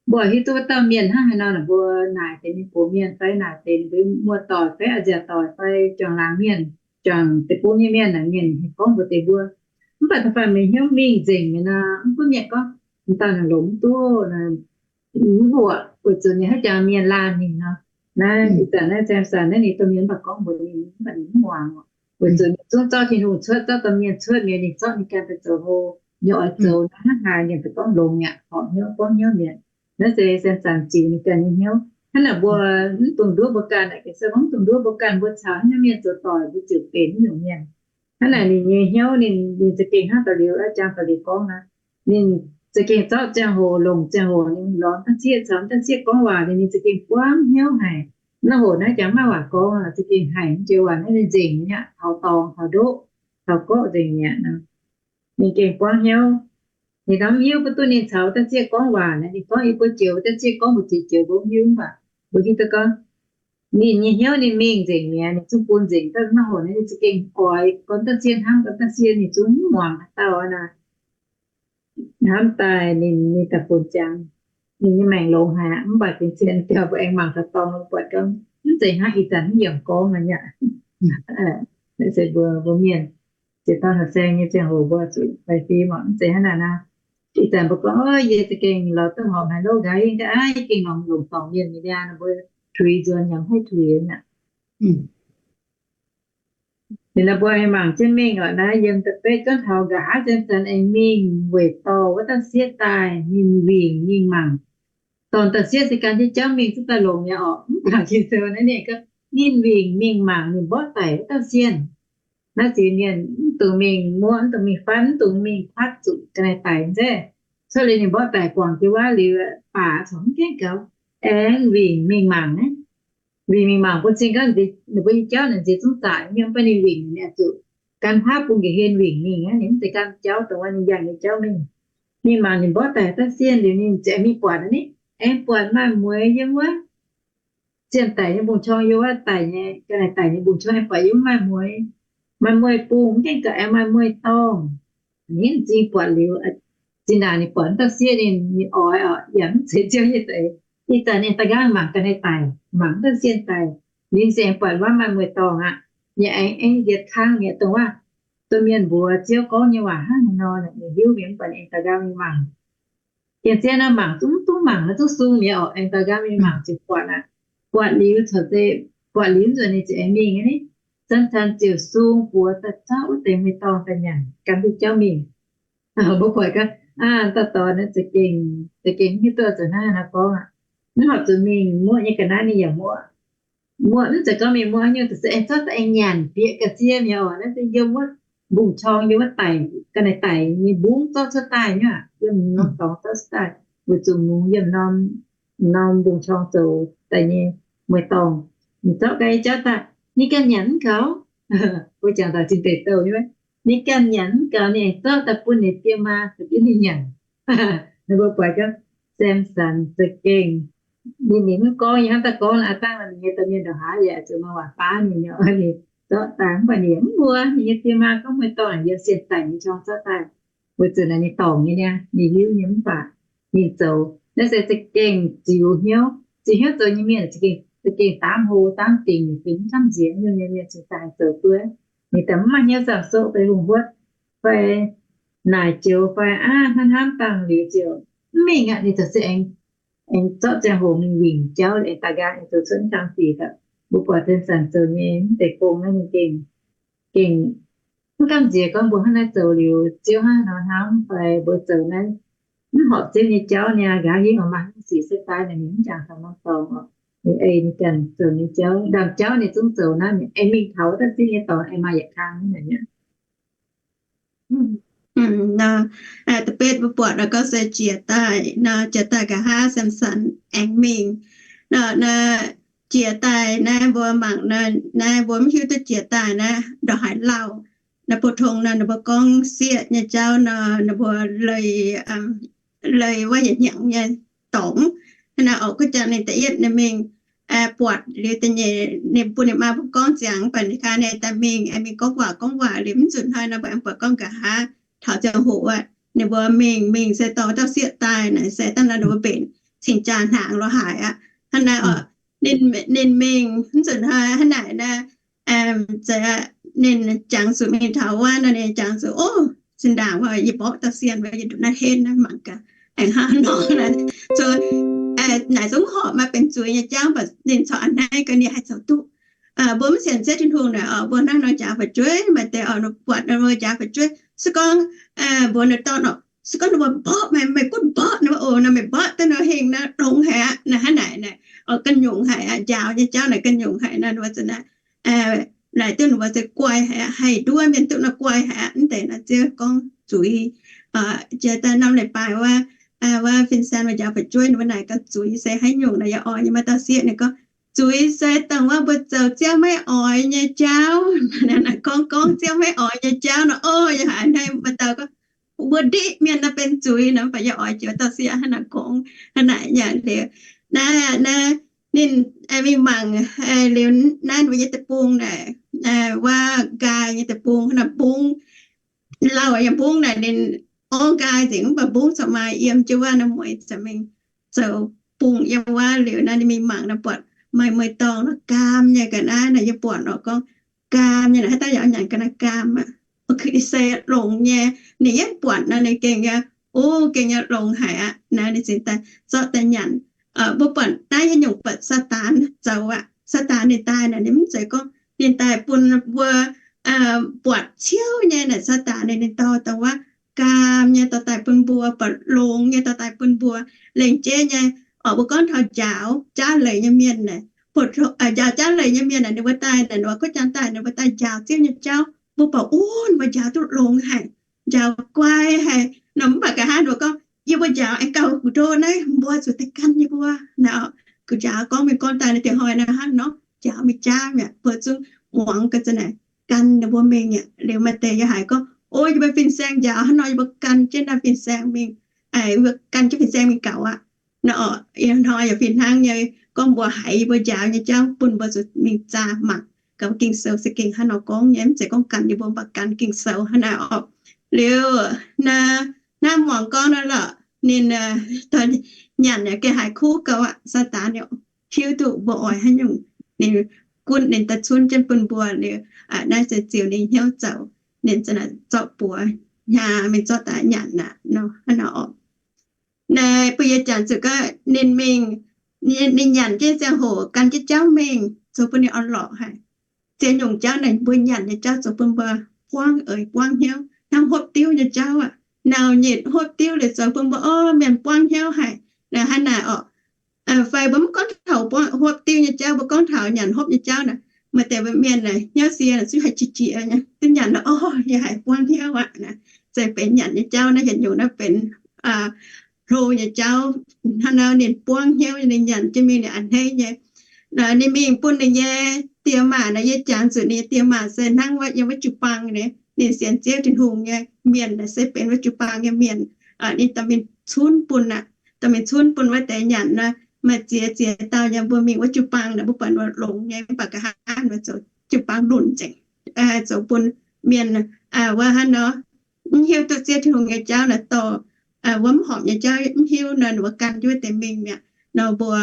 mbuo hiuv duqv wuov dauh mienh hnangv haaix nor, mbuo naaic deix ninh gox mienh fai naaic deix ninh mbuo muoz-doic fai a'nziaauc doic fai juangc laangz mienh, juangc deic-bung nyei mienh naaic, mienh gorngv mbuox deix mbuo. Mv baac da'faanh meih hnyouv mingh nzengc mi'aqv nor, mv gunv mienh gorngv, m'dauh naaic longx mv duqv, mv mbuoqc, weic zuqc ninh haaix jangx mienh laanh ninh nor. Naaiv ih zanc naaiv Samson naaiv ninh domh mienh mv baac gorngv mbuox ninh, mv baac ninh mv muangx. Weic zuqc ninh zungv zorqv Tin-Hungh cuotv, zorqv domh mienh cuotv mi'aqv, ninh zorqv ninh ganh daaih zoux hlo. Ninh oix zoux naaiv hnangv haaix, ninh daaih gorngv longx mi'aqv, horpc hnyouv, gorngv hnyouv mi'aqv. Naaiv se Samson ziux ninh ganh nyei hnyouv. Hnangv naaic mbuo mv dungx nduov mbuo ganh, se gorngv mv dungx nduov mbuo ganh, mbuo caux haaix nyungc mienh zoux doic, mbuo ziouc benx haaix nyungc mienh. Hnangv naaic ninh nyei hnyouv ninh, ninh za'gengh hnangv da'liuz a'jangv da'liuz gorngv naaiv, ninh za'gengh zorqv ziangh hoc, longc ziangh hoc ninh lorz m'daaih sieqv caux m'daaih sieqv gorngv waac, ninh za'gengh buangv hnyouv haic. Naaiv hoc naaiv jangx maaih waac gorngv, za'gengh haic, m'njiex waac naaiv ninh nzengc mi'aqv, taux dorngx, taux ndoqv, taux gorqv nzengc mi'aqv nor. Ninh gengh buangv hnyouv. Ninh norm hiuv mv duqv ninh caux m'daaih sieqv gorngv waac naaic, ninh gorngv, yie mbuo joux m'daaih sieqv gorngv mbu'ziex joux mbuo mv hiuv, mv baac mbuo hiuv duqv gorngv ninh nyei hnyouv ninh mingh nzengc mi'aqv, ninh zungv bun nzengc. Daaih naaiv hoc naaiv ninh za'gengh oix gorngv m'daaih sieqv hnamv, gorngv m'daaih sieqv ninh zungv mv muangx haaix dauh naaic. Hnamv daaih ninh, ninh daaih funx ziangx, ninh nyei maengc longx haic aqv. Mv baac gengh cien biauv mbuo aengx mangc taux dorngx buatc gorngv mv zeiz hnangv ih zanc mv yiem gorngv nor aqv. Naaiv se mbuo, mbuo mienh ziex dauh haaix saeng nyei ziangh hoc mbuo zuqc faix fim oc. Mv zeiz hnangv naaic nor. Ih zanc mbuo gorngv, yie za'gengh lorz duqv horpc haaix lov nqa'haav, yie gengh longx, longx dorngc mienh mi'aqv nor, mbuo tuix nzuonx yaac mv haih tuix aqv. Ninh nor mbuo mangc jienv mingh oc. Naaiv yiem da'betv gorngv taux nqa'haav Samson aengx mingh weic dorh wuov dauh sieqv daaih, ninh wingc mingh mangc. Dorh dauh sieqv se gan jienv jauv mingh zungv daaih longx nyei oc. Mv baac Ging-Sou naaiv ninh gorngv, ninh wingc mingh mangc, ninh mborqv daic wuov dauh sienh. Naaiv ziex mienh mv dungx mingh muoqv, mv dungx mingh fatv, mv dungx mingh kuatv zuqc ga'naaiv daic nzengc. Cuotv liuz ninh mborqv daic guangc jienv wuov liuz, baac corc mv gaengh gaux, aengx wingc mingh mangc naaiv. Wingc mingh mangc, bun cing gorngv ninh mbuo nyei jauv naaic nziex zungv zaqc nyei, mv baac ninh wingc, ninh zuqc gan haav bun nqa'hien wingc mingh aqv. Ninh mv zeiz gan jauv dongh wuov ninh yangh nyei jauv mingh. Ninh mangc ninh mborqv daic wuov dauh sienh liuz ninh ziouc aengx mingh buatc naaiv, aengx buatc maaih mueiz yiem wuov sienh daic nyei mbungv-qorng, yiem wuov daic nyei, ga'naaiv daic nyei mbungv-qorng aengx buatc yiem wuov maaih mueiz, maaih mueiz bungh, mv gaengh gaux aengx maaih mueiz dorngh. Ninh m'zing buatc liuz, zinh ndaangc ninh buatc wuov dauh sienh ninh, ninh oix oc, yaac mv zeiz Ziouv nyei za'eix. Ih zanc ninh daaih nqaang mangc ga'naaiv daic, mangc wuov dauh sienh daic, ninh se aengx buatc wuov maaih mueiz dorngh aqv. Ninh aengx, aengx yietc kang mi'aqv dongh wuov domh mienh mbuox Ziouv gorngv nyei waac hnangv haaix nor, ninh hiuv mingh mv baac ninh aengx daux nqaang mingh mangc. Gengh zien naaiv mangc zungv, mv duqv mangc naaiv zungv sung mi'aqv oc. Aengx daux nqaang mingh mangc ziouc buatc aqv. Buatc liuz caux se, buatc liuz nzunc ninh ziouc aengx mingh ni. Samx-Sanx ziouc sung buoz daaih zorqv wuov deix mueiz-dorngh daaih nyanc gan duqv jauv mingh. Mbuo buatc gaax, aa, dauh dorn naaiv za'gengh, za'gengh mv hiuv duqv zuqc hnangv haaix nor gorngv aqv. Mv horpc zuqc mingh muoqv nyei ga'naaiv ninh yaac muoqv. Muoqv mv zeiz gorngv mingh muoqv haaix nyungc, da'se aengx zorqv daaih aengx nyanc bieqc ga'sie mi'aqv oc. Naaiv se yiem wuov mbungv-corng, yiem wuov daic, ga'naaiv daic nyei mbungv zorqv cuotv daaih nyei aqv. Yiem norm dorngx zorqv cuotv daaih, weic zuqc mungz yiem norm, norm mbungv-corng zoux daaih nyei mueiz-dorngh. Ninh zorqv ga'naaiv jauv daaih, ninh ganh nyanc mv gaux. Mbuo jangx daaih zinh deix douh nyei, ninh ganh nyanc mv gaux, ninh aengx zorqv daaih bun ninh die maa caux jienv ninh nyanc. Ninh mbuo buatc gaax, Samx-Sanx za'gengh, ninh, ninh mv gorngv, yie hnamv daaih gorngv aqv, dangh ninh nyei domh mienh ndongc haaix yaac zuqc maaih waac baav ninh nyei, ninh zorqv daaih mv baac ninh yaac mv mbuo. Ninh nyei die maa gorngv mueiz-dorngh yiem sienh daic nyei jorng zorqv daaih, weic zuqc naaiv ninh dorngc nyei niaa, ninh hiuv nyei mv baac ninh zoux naaiv se za'gengh ziux hnyouv. Ziux hnyouv zoux nyei mienh za'gengh daamv hlo daamv dingc, fingx mv gamh nziex nyungc nyei mienh cingx daaih zoux duqv. Ninh daaih mv maaih hnyouv zaangc soqv fai hungh huotv fai naaic joux fai aav hnamv hnamv dangh liuz ziouc mv mingh aqv. Ninh zoux se aengx, aengx zorqv ziangh hoc mingh wingc jauv, aengx daaih nqaang aengx zoux cuotv mv dang sic daaih. Mbuo buatc Samx-Sanx zoux nyei mv deix gong naaiv ninh gengh, gengh mv gamh nziex gorngv mbuo hnangv naaiv zoux liuz Ziouv hnangv haaix nor hnamv fai mbuo zoux naaiv mv horpc Ziouv nyei jauv niaa. Nqa'haav hingv oix maaih hnyouv sic se daaih naaic ninh mv jangx taux norm dorngx oc. Ninh ei ninh ganh zoux nyei jauv, ndaamv-jauv ninh zungv zoux naaiv, ninh ei mingh taux wuov dauh Ziouv nyei dorngx ei maaih yietc kang naaic mi'aqv. Da'betv mbuo buatc nor gorngv se jiex daaih nor, jiex daaih nqa'haav Samx-Sanx aengx mingh nor, naaiv jiex daaih naaiv mbuo mangc naaiv, naaiv mbuo mv hiuv duqv jiex daaih naaiv ndongc haaix lauh. Naaiv pou-tong nor ninh mbuo gorngv sieqv nyei jauv nor, ninh mbuo leih, leih wuov yietc hnyangx nyei dorngx. Hnangv naaiv oc, kuv jangx ninh da'yietv ninh mingh buatc liuz da'nyeic ninh bun ninh maa mbuo gorngv ziangx, mv baac ninh kaa ninh daaih mingh, aengx mingh gorngv waac, gorngv waac liuz mv nzunc hnoi nor mbuo aengx buatc gorngv nqa'haav taux ziangh hoc aqv, ninh mbuo mingh, mingh se dorh dauh sieqv daaih naaic, se dangh nor ninh mbuo mbenc cing-jaa hnaangx lorz haaix aqv. Hnangv naaiv oc, ninh, ninh mingh mv nzunc hnoi hnangv naaic naaiv, ninh jangx zuqc mingh taux wuov nor, ninh jangx zuqc, o, zinh ndaangc yie mborqv dauh sieqv wuov, yie nduqc naaiv henv naaiv mangc gaax aengx hnangv nor naaic. Naaic zungv horpc maaih benx zuiz nyei jauv, mv baac ninh corc a'hneiv gaax ninh haih zoux duqv. Mbuo mv sienx Ziouv Tin-Hungh naaic oc, mbuo hnangv nor njaaux fu'jueiv, maaih deix oc, buatc ninh mbuo njaaux fu'jueiv, se gorngv mbuox ninh dorn oc, se gorngv ninh mbuo mborqv meih, meih gunv mborqv ninh mbuo oc, nor meih mborqv daaih nor hingh nor longx haic aqv, naaic hnangv naaic naaic, ganh nyungc haic aqv, njaaux nyei jauv naaic ganh nyungc haic nor, ninh mbuo za'naaic naaic duqv ninh mbuo se guai haic aqv, haih nduov mienh duqv nor guai haic aqv. Mv deix naaiv Ziouv gorngv zuiz. Jiex daaih norm leiz-baaix wuov, wuov fin-saeng mbuo njaaux fu'jueiv ninh mbuo naaic gaax zuiz se haaix nyungc naaic, yaac oix nyei. Maaih dauh sieqv ninh gorngv zuiz se dongh wuov mbuo zoux Ziouv maiv oix nyei jauv. Naaic gorngv, gorngv Ziouv maiv oix nyei jauv nor, o, yaac haiz hnangv maaih dauh gorngv mbuo ndiqv mienh nor benx zuiz nor, mv baac yaac oix jiex dauh sieqv hnangv naaic gorngv hnangv naaic nyanc liuz. Naaiv, naaiv ninh mingh mangc liuz naaiv mbuo nyei deic-bung naaic, wuov nqaai nyei deic-bung hnangv naaic, mbungv, lauh yaac mbungv naaic, ninh orv nqaai nzengc, mv baac mbungv corc maaih yiem jienv wuov, naaiv mueiz ziouc mingh zoux bung yiem wuov. Liuz naaiv ninh mingh mangc naaiv buatc maaih mueiz-dorngh nor, gaam nyei ga'naaiv naaic, yie buatc nor gorngv gaam nyei naaic, haaix dauh yaac nyanc ga'naaiv gaam aqv. Oix kuv se longx nyei. Ninh yietv buatc nor ninh gengh nyei, o, gengh nyei longx haic aqv. Naaiv ninh cingx daaih zorqv daaih nyanc. Mbuo buatc naaiv haaix nyungc buatc Saadaan zoux aqv. Saadaan ninh daaih naaic, ninh mv zeiz gorngv ninh daaih bun mbuo buatc ciouv nyei naaic. Saadaan ninh, ninh dorh dongh wuov gaam nyei dorh daaih bun mbuo, buatc longx nyei dorh daaih bun mbuo. Lengc jeiv nyei, oix mbuo gorngv taux njaaux jaav leiz nyei mienh naaic, njaaux jaav leiz nyei mienh naaic, ninh mbuo daaih naaic, ninh mbuo kuv jangx daaih, ninh mbuo daaih njaaux Ziouv nyei jauv, mbuo buatc, o, ninh mbuo njaaux duqv longx haic, njaaux guai haic nor. Mv baac nqa'haav ninh mbuo gorngv, yie mbuo njaaux aengx gauh gu'ndongx naaiv, mbuo zuqc daaih gan yie mbuo naaic. Gu'njaaux gorngv mingh gorngv daaih naaiv dieh hnoi naaiv hnangv nor, njaaux mingh jaav mi'aqv, mbuo zungv muangx ga'naaiv gan ninh mbuo mingh aqv. Liuz maaih deix yaac haiz gorngv, o, yie mbuo fin-saeng njaaux hnangv nor, yie mbuo gan jienv naaiv fin-saeng mingh, gan jienv fin-saeng mingh gaux aqv. Naaiv hnoi yaac fih hnangv nyei, gorngv mbuo haiz yie mbuo njaaux nyei jauv bun mbuo zuqc mingh zaah mangc gaax Ging-Sou se gengh hnangv nor gorngv nyei, mv zeiz gorngv gan yie mbuo mv baac gan Ging-Sou hnangv naaiv oc. Liuz naaiv, naaiv muangx gorngv naaiv lorqc, ninh nyanc gengh haiz kuv gauh aqv. Saadaan ninh hiuv duqv mbuo oix haaix nyungc, ninh gunv ninh daaih cunv jienv bun mbuo liuz, naaiv se ziux ninh hnyouv zoux. Ninh zorqv buoz hnyangx mingh zorqv daaih nyanc aqv nor, hnangv naaiv oc. Naaiv bun yie jangx zuqc gorngv ninh mingh, ninh nyanc jienv ziangh hoc gan jienv jauv mingh, zoux bun ninh orn-lorqc haic. Ziex nyungc jauv naaic mbuo nyanc nyei jauv zoux bun mbuo buangv eix buangv hnyouv, hnangv hopv diuv nyei jauv aqv. Nauc nyitc hopv diuv liuz zoux bun mbuo, o, mienh buangv hnyouv haic. Naaiv hnangv naaic oc. Fai mbuo mv gorngv taux hopv diuv nyei jauv, mbuo gorngv taux nyanc hopv nyei jauv naaic, maaih deix mienh naaic hnyouv sie naaic zuqc haih qiex jiez nyei, duqv nyanc naaic, o, yie haih buangv hnyouv aqv. Naaiv zeiz benx nyanc nyei jauv naaiv, yietc nyungc naaiv benx hlo nyei jauv. Hnangv nor ninh buangv hnyouv nyei, ninh nyanc jienv mingh ninh a'hneiv nyei. Ninh mingh bun ninh nyei die maac naaic, yie jangx zuqc ninh nyei die maac se hnangv wuov yiem wuov jiu-baang nyei, ninh sienx Ziouv Tin-Hungh nyei mienh naaic se benx wuov jiu-baang nyei mienh. Ninh dorh mingh cunv bun aqv, dorh mingh cunv bun wuov deix nyanc nor, maaih ziex ziex dauh yiem mbuo mingh wuov jiu-baang naaic, mbuo buatc ninh longx nyei, mv baac nqa'haav ninh zoux jiu-baang lunc nzengc, zoux bun mienh wuov hnangv nor mv hiuv duqv Ziouv Tin-Hungh nyei jauv naaic, dorh wuov mv horpc nyei jauv mv hiuv nor, ninh mbuo gan jienv wuov deix mingh mi'aqv nor, mbuo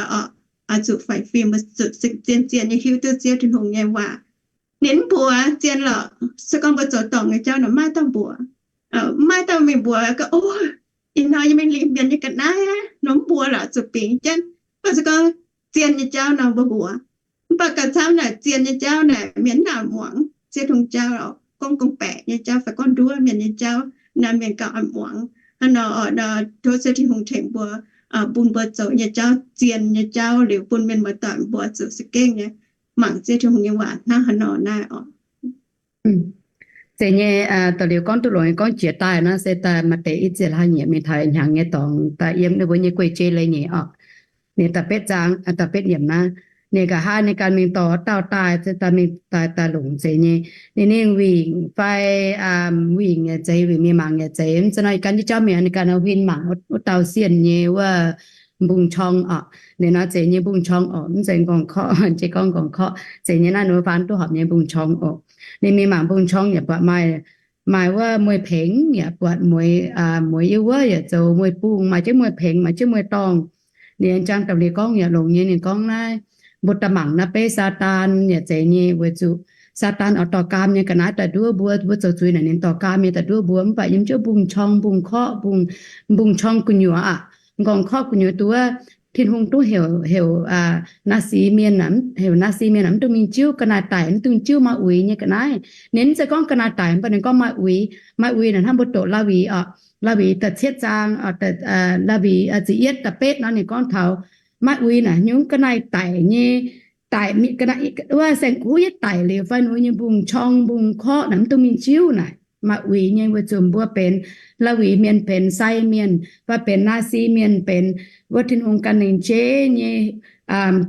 oix zuqc faix fim, mbuo zuqc zien-zien nyei hiuv duqv Ziouv Tin-Hungh nyei waac. Ninh mv mbuox zien lorqc. Se gorngv mbuo zoux dorngc nyei jauv nor, maiv dauh mbuox, maiv dauh mingh mbuox gorngv, o, ih hnoi yie mingh lingh mienh nyei ga'naaiv, nor mv mbuox lorqc, zuqc bingx jienv. Mv baac se gorngv zien nyei jauv nor mbuo mbuox. Mv baac gauh camv naaic, zien nyei jauv naaic mienh mv nangc muangx. Ziouv Tin-Hungh jauv gorngv gorngv-baeqc nyei jauv fai gorngv nduov mienh nyei jauv naaic, mienh gauh a'muangx. Hnangv nor, tov Ziouv Tin-Hungh tengx mbuo, bun mbuo zoux nyei jauv zien nyei jauv liuz, bun mienh muoz-doic mbuo zuqc za'gengh nyei mangc Ziouv Tin-Hungh nyei waac hnangv haaix nor naaiv oc. Zeiz nyei, da'liuz gorngv duqv longx nyei, gorngv jiex daaih nor se daaih maaih deix i ziex hlaax nyieqc mingh taux hnyangx nyei dorngx daaih yiem ninh mbuo nyei guei-jei leiz-nyeic oc. Ninh da'betv zaang, da'betv yiemc naaiv, ninh nqa'haav ninh ganh mingh dorh dauh daaih, daaih mingh daaih, daaih longc zeiz nyei. Ninh ninh wingc fai wingc yaac zeiz, wingc mingh mangc yaac zeiz. Mv zeiz nor, gan jienv jauv mingh, ninh ganh huin mangc wuov dauh sienh nyei wuov mbungv-qorng oc. Ninh nor zeiz nyei mbungv-qorng oc, mv zeiz nqorngv-korqv, jiex gorngv nqorngv-korqv, zeiz nyei naaiv ninh mbuo faan duqv horpc nyei mbungv-qorng oc. Ninh mingh mangc mbungv-qorng yaac buatc maaih, maaih wuov mueiz-pengx yaac buatc mueiz, mueiz yiem wuov yaac zoux mueiz-bungh, maaih jienv mueiz-pengx, maaih jienv mueiz-dorngh. Ninh jangx da'liuz gorngv yaac longx nyei, ninh gorngv naaiv, mbuo daaih mangc naaiv beiv Saadaan yaac zeiz nyei, weic zuqc Saadaan oix dorh gaam nyei ga'naaiv daaih nduov mbuo, mbuo zoux zuiz naaic ninh dorh gaam nyei daaih nduov mbuo, mv baac yiem jienv mbungv-qorng, mbungv-korqv, mbungv-qorng gu'nyuoz aqv. Nqorngv-korqv gu'nyuoz duqv wuov, Tin-Hungh duqv heuc, heuc Naasi mienh, heuc Naasi mienh mv dungx mingh jiuv ga'naaiv daic, mv dungx jiuv maaih uix nyei ga'naaiv. Ninh mv zeiz gorngv ga'naaiv daic, mv baac ninh gorngv maaih uix. Maaih uix naaic hnangv mbuo doqc Laawi oc, Laawi da'cietv zaang, Laawi ziepc yietv da'betv nor ninh gorngv taux maaih uix naaic nyungc ga'naaiv daic nyei, daic, wuov saeng-kuv yietv daic liuz fai ninh nyei mbungv-qorng, mbungv-korqv naaic mv dungx mingh jiuv naaic. Maaih uix nyei weic zuqc mbuo benx Laawi mienh, benx sai mienh, fai benx Naasi mienh, benx wuov Tin-Hungh ganh lengc jeiv nyei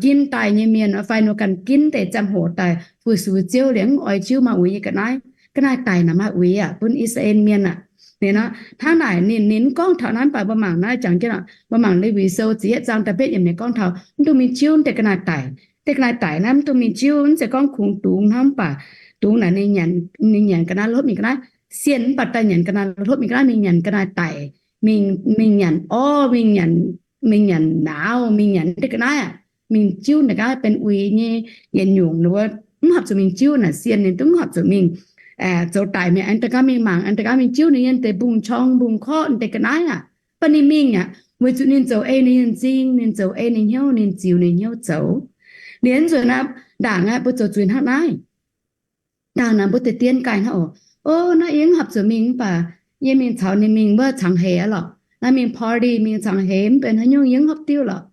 ginv daaih nyei mienh, fai ninh ganh ginv deix ziangh hoc daaih fu-sux Ziouv liuz mv oix jiuv maaih uix nyei ga'naaiv. Ga'naaiv daic naaic maaih uix aqv bun I^saa^laa^en Mienh aqv. Ninh hnangv naaic ninh, ninh mv gorngv taux naaiv, mv baac mbuo mangc naaiv jangx jienv oc. Mbuo mangc Lewi Sou ziepc yietv zaang da'betv yiemc ninh gorngv taux mv dungx mingh jiuv deix ga'naaiv daic. Deix ga'naaiv daic naaiv mv dungx mingh jiuv, mv zeiz gorngv kungx dungz hnangv, mv baac dungz naaic ninh nyanc, ninh nyanc ga'naaiv hopv mingh ga'naaiv. Sienh mv baac daaih nyanc ga'naaiv hopv mingh ga'naaiv, mingh nyanc ga'naaiv daic, mingh nyanc orv, mingh nyanc nauz, mingh nyanc deix ga'naaiv aqv. Mingh jiuv naaic ga'naaiv benx uix nyei yietc nyungc, mv horpc zuqc mingh jiuv naaic, sienh ninh duqv mv horpc zuqc mingh zoux daic mingh, aengx daaih gaav mingh mangc, aengx daaih gaav mingh jiuv ninh nyei deix mbungv-qorng, mbungv-korqv, deix ga'naaiv aqv. Mv baac ninh mingh aqv weic zuqc ninh zoux ei ninh nyei m'zing, ninh zoux ei ninh hnyouv, ninh ziux ninh hnyouv zoux. Liuz nzunc naaiv, ndaangc aqv mbuo zoux zuiz hnangv naaiv. Ndaangc naaic mbuo deix dien gaaih hnangv oc. O, naaiv yie mv horpc zuqc mingh mv baac yie mingh caux ninh mingh wuov cangx heix aqv lorqc. Naaiv mingh party, mingh cangx heix mv benx haaix nyungc, yie mv hopv diuv lorqc.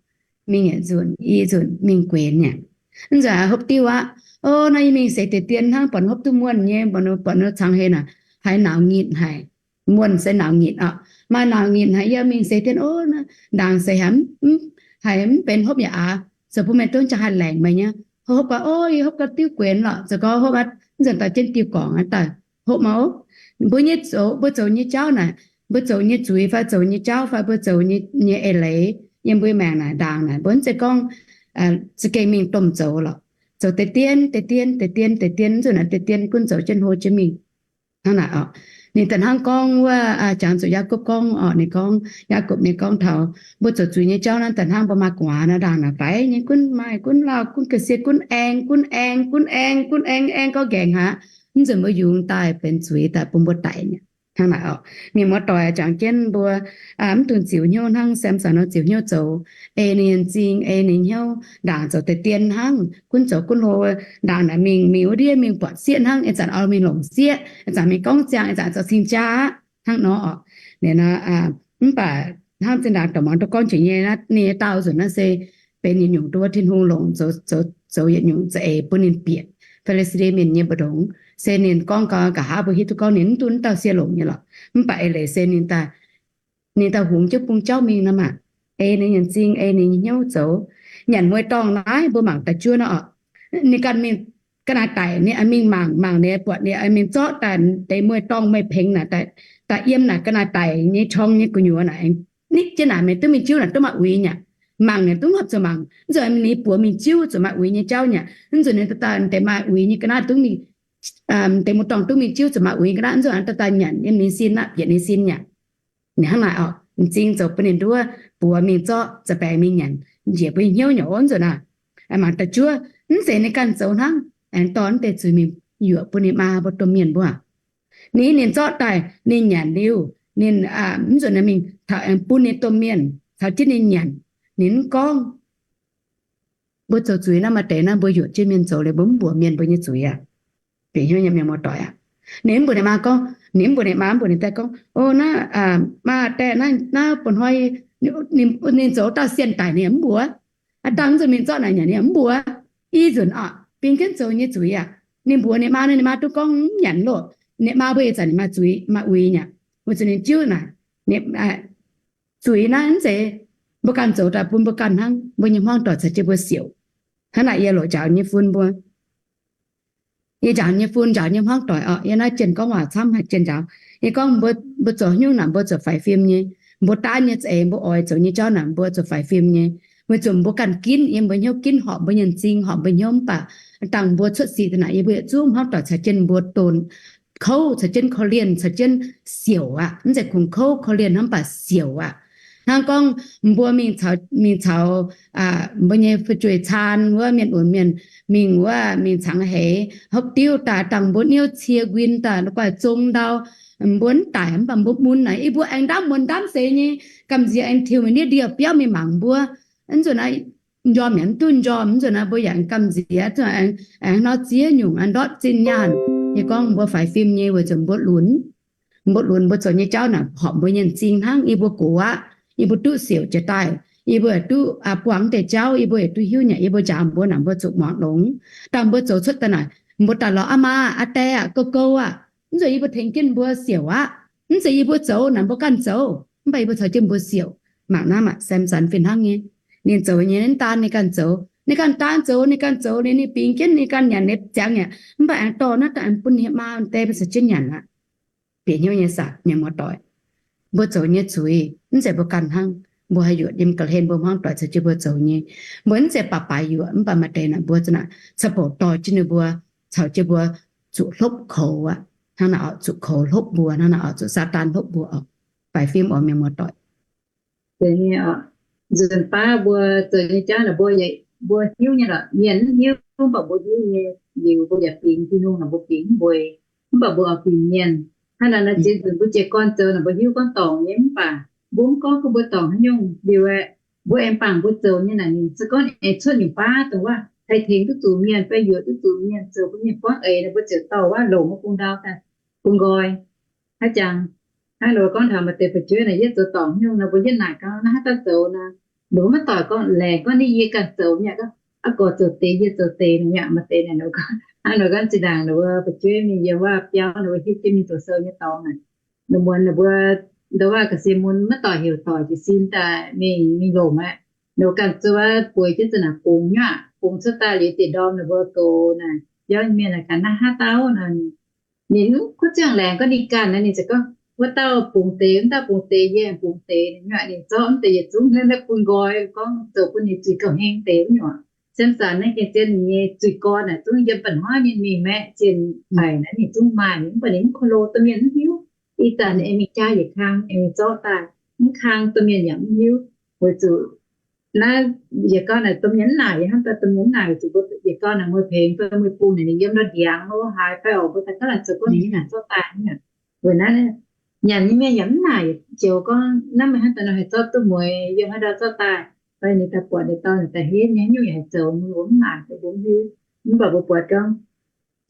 Mingh yietc nzunc i nzunc mingh guenx mi'aqv. Mv nzunc hopv diuv aqv. O, naaiv yie mingh seix deix dien hnangv, buatc hopv duqv muonh nyei, buatc, buatc cangx heix naaic, haiz nauz nyitc haic. Muonh se nauz nyitc oc. Maaih nauz nyitc haic, yie mingh seix dien, o, ndaangc seix haiz mv benx, hopv yaac aav, zoux bun meih duqv jaa haih laengc meih nyei. Hopv gau, o, yie hopv gau diuv guenx lorqc. Zoux gau hopv, mv nzunc daaih jienv diuh guangc daaih hopv maiv. Mbuo nyei zoux, mbuo zoux nyei jauv naaic, mbuo zoux nyei zuiz fai zoux nyei jauv fai mbuo zoux nyei eix leiz yiem mbuo maengc naaic, ndaangc naaic mbuo mv zeiz gorngv za'gengh mingh domh zoux lorqc. Zoux deix dien, deix dien, deix dien, deix dien, mv nzunc naaic deix dien gunv zoux jienv hlo jienv mingh. Hnangv naaic oc. Ninh daaih hnangv gorngv wuov, jangx zuqc Yaakopv gorngv oc, ninh gorngv, Yaakopv ninh gorngv taux mbuo zoux zuiz nyei jauv naaiv daaih hnangv mbuo maaih gu'nguaaz nor, ndaangc naaic faix nyei, gunv maaih, gunv lauh, gunv ga'sie, gunv aeng, gunv aeng, gunv aeng, gunv aeng, aeng gorngv nqaengc aqv. Mv nzunc mbuo yungz daaih benx zuiz daaih bun mbuo daic mi'aqv. Hnangv naaic oc, mienh muoz-doic, jangx jienv mbuo mv dungx ziux hnyouv hnangv Samson nor ziux hnyouv zoux, ei ninh nyei m'zing, ei ninh hnyouv ndaangc zoux deix dien hnangv, gunv zoux gunv hlo, ndaangc naaic mingh, mingh wuov ndiev mingh buatc sieqv hnangv, ih zanc oix mingh longc sieqv, ih zanc mingh gorngv ziangh, ih zanc zoux cing-jaa aqv hnangv nor oc. Ninh mv baac hnangv zinh ndaangc dorc muangx duqv gorngv jiex nyei, ninh nyei daauh nzunc naaiv se benx yietc nyungc duqv Tin-Hungh longc zoux yietc nyungc za'eix bun ninh bieqc Fi^li^saa^die Mienh nyei mbu'ndongx. Se ninh gorngv gau, nqa'haav mbuo hiuv duqv gorngv ninh mv duqv wuov dauh sie longc nyei lorqc. Mv baac eix leiz se ninh daaih, ninh daaih hungx jienv bung jauv mingh nor maah, ei ninh nyei m'zing, ei ninh nyei hnyouv zoux, nyanc mueiz-dorngh naaiv mbuo mangc daaih juov nor oc. Ninh ganh mingh, ga'naaiv daic ninh mingh mangc, mangc ninh buatc ninh mingh zorqv daaih deix mueiz-dorngh mueiz-pengx naaic, daaih yiem naaic ga'naaiv daic nyei qorng nyei gu'nyuoz naaic, nikv jienv naaic mingh duqv mingh jiuv naaic duqv maaih uix nyei aqv. Mangc ninh duqv hopv zuqc mangc, mv nzunc ninh buoz mingh jiuv zuqc maaih uix nyei jauv nyei aqv. Mv nzunc ninh daaih deix maaih uix nyei ga'naaiv duqv mingh, deix mueiz-dorngh duqv mingh jiuv zuqc maaih uix nyei ga'naaiv, mv nzunc daaih nyanc yiem ninh sin aqv, bieqc ninh sin aqv. Ninh hnangv naaic oc, m'zing zoux bun ninh nduov, buoz mingh zorqv, za'baengx mingh nyanc, njiec mbuo nyei hnyouv nyei oc. Mv nzunc naaic mangc daaih juov, mv zeiz ninh ganh zoux hnangv, aengx dorh mv deix zuiz mingh yuoqc bun ninh maa mbuo domh mienh mbuo. Ninh, ninh zorqv daaih ninh nyanc liuz, ninh, mv nzunc ninh mingh taux aengx bun ninh domh mienh caux jienv ninh nyanc, ninh mv gorngv. Mbuo zoux zuiz naaiv maaih deix naaiv mbuo yuoqc jienv mienh zoux liuz mbuo mv mbuox mienh mbuo nyei zuiz aqv. Bieqc hnyouv nyei mienh muoz-doic aqv. Ninh mv mbuox ninh maa gorngv, ninh mv mbuox ninh maa, mv mbuox ninh daeh gorngv, O, naaiv, maa daeh, naaiv, naaiv bun hnoi ninh zoux dauh sienh daic, ninh mv mbuox. Aav dangh mv zuqc mingh zorqv naaic nyanc, ninh mv mbuox. Ih nzunc oc, bing jienv zoux nyei zuiz aqv. Ninh mbuox ninh maa, ninh maa duqv gorngv mv nyanc loh. Ninh maa mbuo ih zanc ninh maaih zuiz, maaih uix nyei aqv. Weic zuqc ninh jiuv naaic, zuiz naaiv mv zeiz mbuo ganh zoux daaih bun mbuo ganh hnangv, mbuo nyei hmuangv doic caux jienv mbuo siouc. Hnangv naaic yie loc njaaux nyei fun mbuo, yie njaaux nyei fun, njaaux nyei hmuangv doic oc. Yie naaiv jienh gorngv waac camv haih jienh njaaux. Yie gorngv mbuo, mbuo zoux haaix nyungc naaic mbuo zuqc faix fim nyei. Mbuo daav nyei za'eix mbuo oix zoux nyei jauv naaic mbuo zuqc faix fim nyei. Weic zuqc mbuo ganh ginv yiem mbuo hnyouv, ginv horpc mbuo nyei m'zing, horpc mbuo hnyouv, mv baac dangh mbuo cuotv sic daaih naaic yie mbuo yietc zungv hmuangv doic caux jienv mbuo donx kouv, caux jienv korv-lienh, caux jienv siouc aqv. Mv zeiz kungx kouv korv-lienh hnangv, mv baac siouc aqv. Hnangv gorngv mbuo mingh caux, mingh caux mbuo nyei fu'jueiv caan wuov, mienh wuonx mienh mingh wuov, mingh cangx heix hopv diuv daaih, dangh mbuo niouv cie nquin daaih, la'guaih zong ndau, mbuo mv daic, mv baac mbuo mun naaic, yie mbuo aengx ndaamv muonz ndaamv seix nyei, gamh nziex aengx tiux mingh ndiev ndie-biauv mingh mangc mbuo. Mv nzunc naaiv njormh yaac mv duqv njormh, mv nzunc naaiv mbuo yaac aengx gamh nziex, aengx nor ziex nyungc aengx ndortv zinh nyaanh. Yie gorngv mbuo faix fim nyei weic zuqc mbuo lunx. Mbuo lunx, mbuo zoux nyei jauv naaic horpc mbuo nyei m'zing hnangv. Yie mbuo gox aqv, yie mbuo duqv siouc jiex daaih, yie mbuo yaac duqv buangh deix jauv, yie mbuo yaac duqv hiuv nyei. Yie mbuo njaaux mbuo naaic mbuo zuqc muangx longx. Dangh mbuo zoux cuotv daaih naaic, mbuo daaih lorz, Aa maa, aa die aqv, gouv gouv aqv. Mv nzunc yie mbuo tengx jienv mbuo siouc aqv. Mv zeiz yie mbuo zoux naaic mbuo ganh zoux, mv baac yie mbuo caux jienv mbuo siouc. Mangc naaiv maah, Samson fih hnangv nyei. Ninh zoux nyei, mv daan ninh ganh zoux, ninh ganh daan zoux, ninh ganh zoux liuz ninh bingx jienv ninh ganh nyanc, ninh ziangx yaac mv baac aengx dorh naaiv daaih aengx bun ninh maa deix mbuo caux jienv nyanc aqv. Bieqc hnyouv nyei saah, mienh muoz-doic? Mbuo zoux nyei zuiz mv zeiz mbuo ganh hnangv. Mbuo haih yuoqc yiem ga'hlen mbuo hmuangv doic caux jienv mbuo zoux nyei. Mbuo mv zeiz baac baaix yuoqc, mv baac maaih deix naaic mbuo za'naaic ca'bouc dorh jienv ninh mbuo, caux jienv mbuo zuqc hlopv koux aqv. Hnangv naaic oc, zuqc koux hlopv mbuo, hnangv naaic oc, zuqc Saadaan hlopv mbuo oc. Faix fim oc, mienh muoz-doic. Nzunc baav mbuo zoux nyei jauv naaic mbuo, mbuo hiuv nyei lorqc. Mienh mv hiuv, mv baac mbuo hiuv nyei. Liuz mbuo yaac bingx Tin-Hungh naaic mbuo bingx mv mbeix, mv baac mbuo oix bingx mienh. Hnangv naaic nor, zinh nzunc mbuo jiez gorn zoux naaic mbuo hiuv gorngv dorngc nyei, mv baac mbuo mv gorngv gorngv mbuo dorngc haaix nyungc liuz aeqv, mbuo aengx bangc mbuo zoux nyei naaic, ninh se gorngv aengx cuotv nyungc baav dongh wuov haih tengx duqv zuqc mienh fai yuoqc duqv zuqc mienh zoux mbuo nyei buangv eix naaic, mbuo ziouc dorh wuov longc wuov bung ndau daaih bun nqoi. Haaix jangx, hnangv nor gorngv taux maaih deix fu'jueiv naaic, yietv zoux dorngc haaix nyungc nor, mbuo yietv naaic gau, naaiv haaix dauh zoux nor, ninh mbuo maiv doic gorngv, laengz gorngv ninh yie ganh zoux mi'aqv, gorngv aa gorx zoux deix, yie zoux deix nor mi'aqv. Maaih deix naaic, hnangv nor gorngv zinh ndaangc ninh mbuo fu'jueiv mingh yiem wuov biauv, ninh mbuo hiuv jienv mingh zoux sou nyei dorngx naaic, ninh mbuo, ninh mbuo ndau wuov ga'sie mun maiv doic heuc doic jiez sin daaih mingh, mingh lomc aqv. Ninh mbuo ganh zuov bueix jienv zinh ndaangc bungx nyei aqv. Bungx cuotv daaih liuz diqc ndorm ninh mbuo goux naaic, biauv mienh naaic gaax, naaiv haaix dauh nor, ninh mv kuv ziangh laengz gorngv ninh ganh naaic, ninh ziouc gorngv, wuov dauh bungx deix, wuov dauh bungx deix, yie aengx bungx deix, ninh nyuac ninh zorqv mv deix yietc zungv naaiv bun nqoi, gorngv zoux bun ninh zuiz gauh heng deix wuov nyuac. Samson naaiv gengh zien ninh nyei zuiz gorn naaic zungv yiem mba'hnoi nyei mingh maeqv zienh daic naaic, ninh zungv maaih, mv baac ninh mv ko lo, domh mienh mv hiuv. Ih zanc ninh aengx mingh jaa yietc kang, aengx mingh zorqv daaih, mv kang domh mienh yaac mv hiuv, weic zuqc naaiv yietc gau naaic domh mienh mv naaic, yie hnamv daaih domh mienh mv naaic, weic zuqc mbuo yietc gau naaic mueiz pengx fai mueiz bung naaic ninh yiem ndau ndiangx lo haaix fai oc, mbuo daaih gaav laaic zoux gorngv ninh nyei naaic zorqv daaih nyei. Weic naaiv nyanc nyei mienh yaac mv naaic, joux gorngv naaiv meih hnangv daaih nor haih zorqv duqv mueiz yiem haaix ndau zorqv daaih, fai ninh daaih buatc ninh dorh ninh daaih henv nyei, haaix nyungc yaac haih zoux, mbuo mv naaic, mbuo mv hiuv. Mv baac mbuo buatc gorngv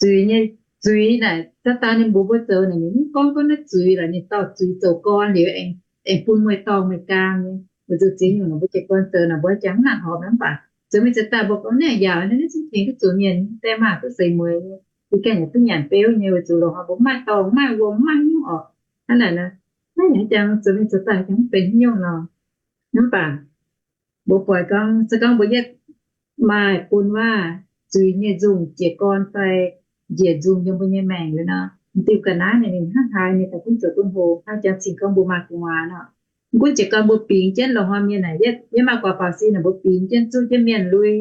zuiz nyei, zuiz naaic zorqv daaih ninh mbuox mbuo zoux naaic, ninh mv gorngv gorngv naaiv zuiz lorqc, ninh dorh zuiz zoux gorn liuz aengx bun mueiz-dorngh mueiz-gaam nyei. Weic zuqc ziex nyungc naaic mbuo jiez gorn zoux naaic mbuo jangx mv nangc horpc mv baac zoux mingh zoux daaih mbuo gorngv naaiv yaac naaiv zungv tengx duqv zuqc mienh, mv deix maah duqv seix mueiz nyei, ih ganh yaac duqv nyanc beuv nyei, weic zuqc loz-hnoi mbuo mv maaih dorngh, mv maaih wuom, mv maaih haaix nyungc orqc. Hnangv naaic nor, naaiv yaac jangx zoux mingh zoux daaih jangx mv benx haaix nyungc nor. Mv baac mbuo buatc gorngv se gorngv mbuo yietv maaih bun waac zuiz nyei nzungh jiez gorn fai njiec nzungh yiem mbuo nyei maengc liuz nor, m'diuh ga'naaiv naaic ninh hnangv haaix ninh daaih gunv zoux gunv hlo hnangv jangx cingx gorngv mbuo maaih gu'nguaaz nor. Mv gunv jiez gorn mbuo bingx jienv loz-hnoi mienh naaic, yie maaih guaax faaux sin naaic mbuo bingx jienv zuqv jienv mienh lui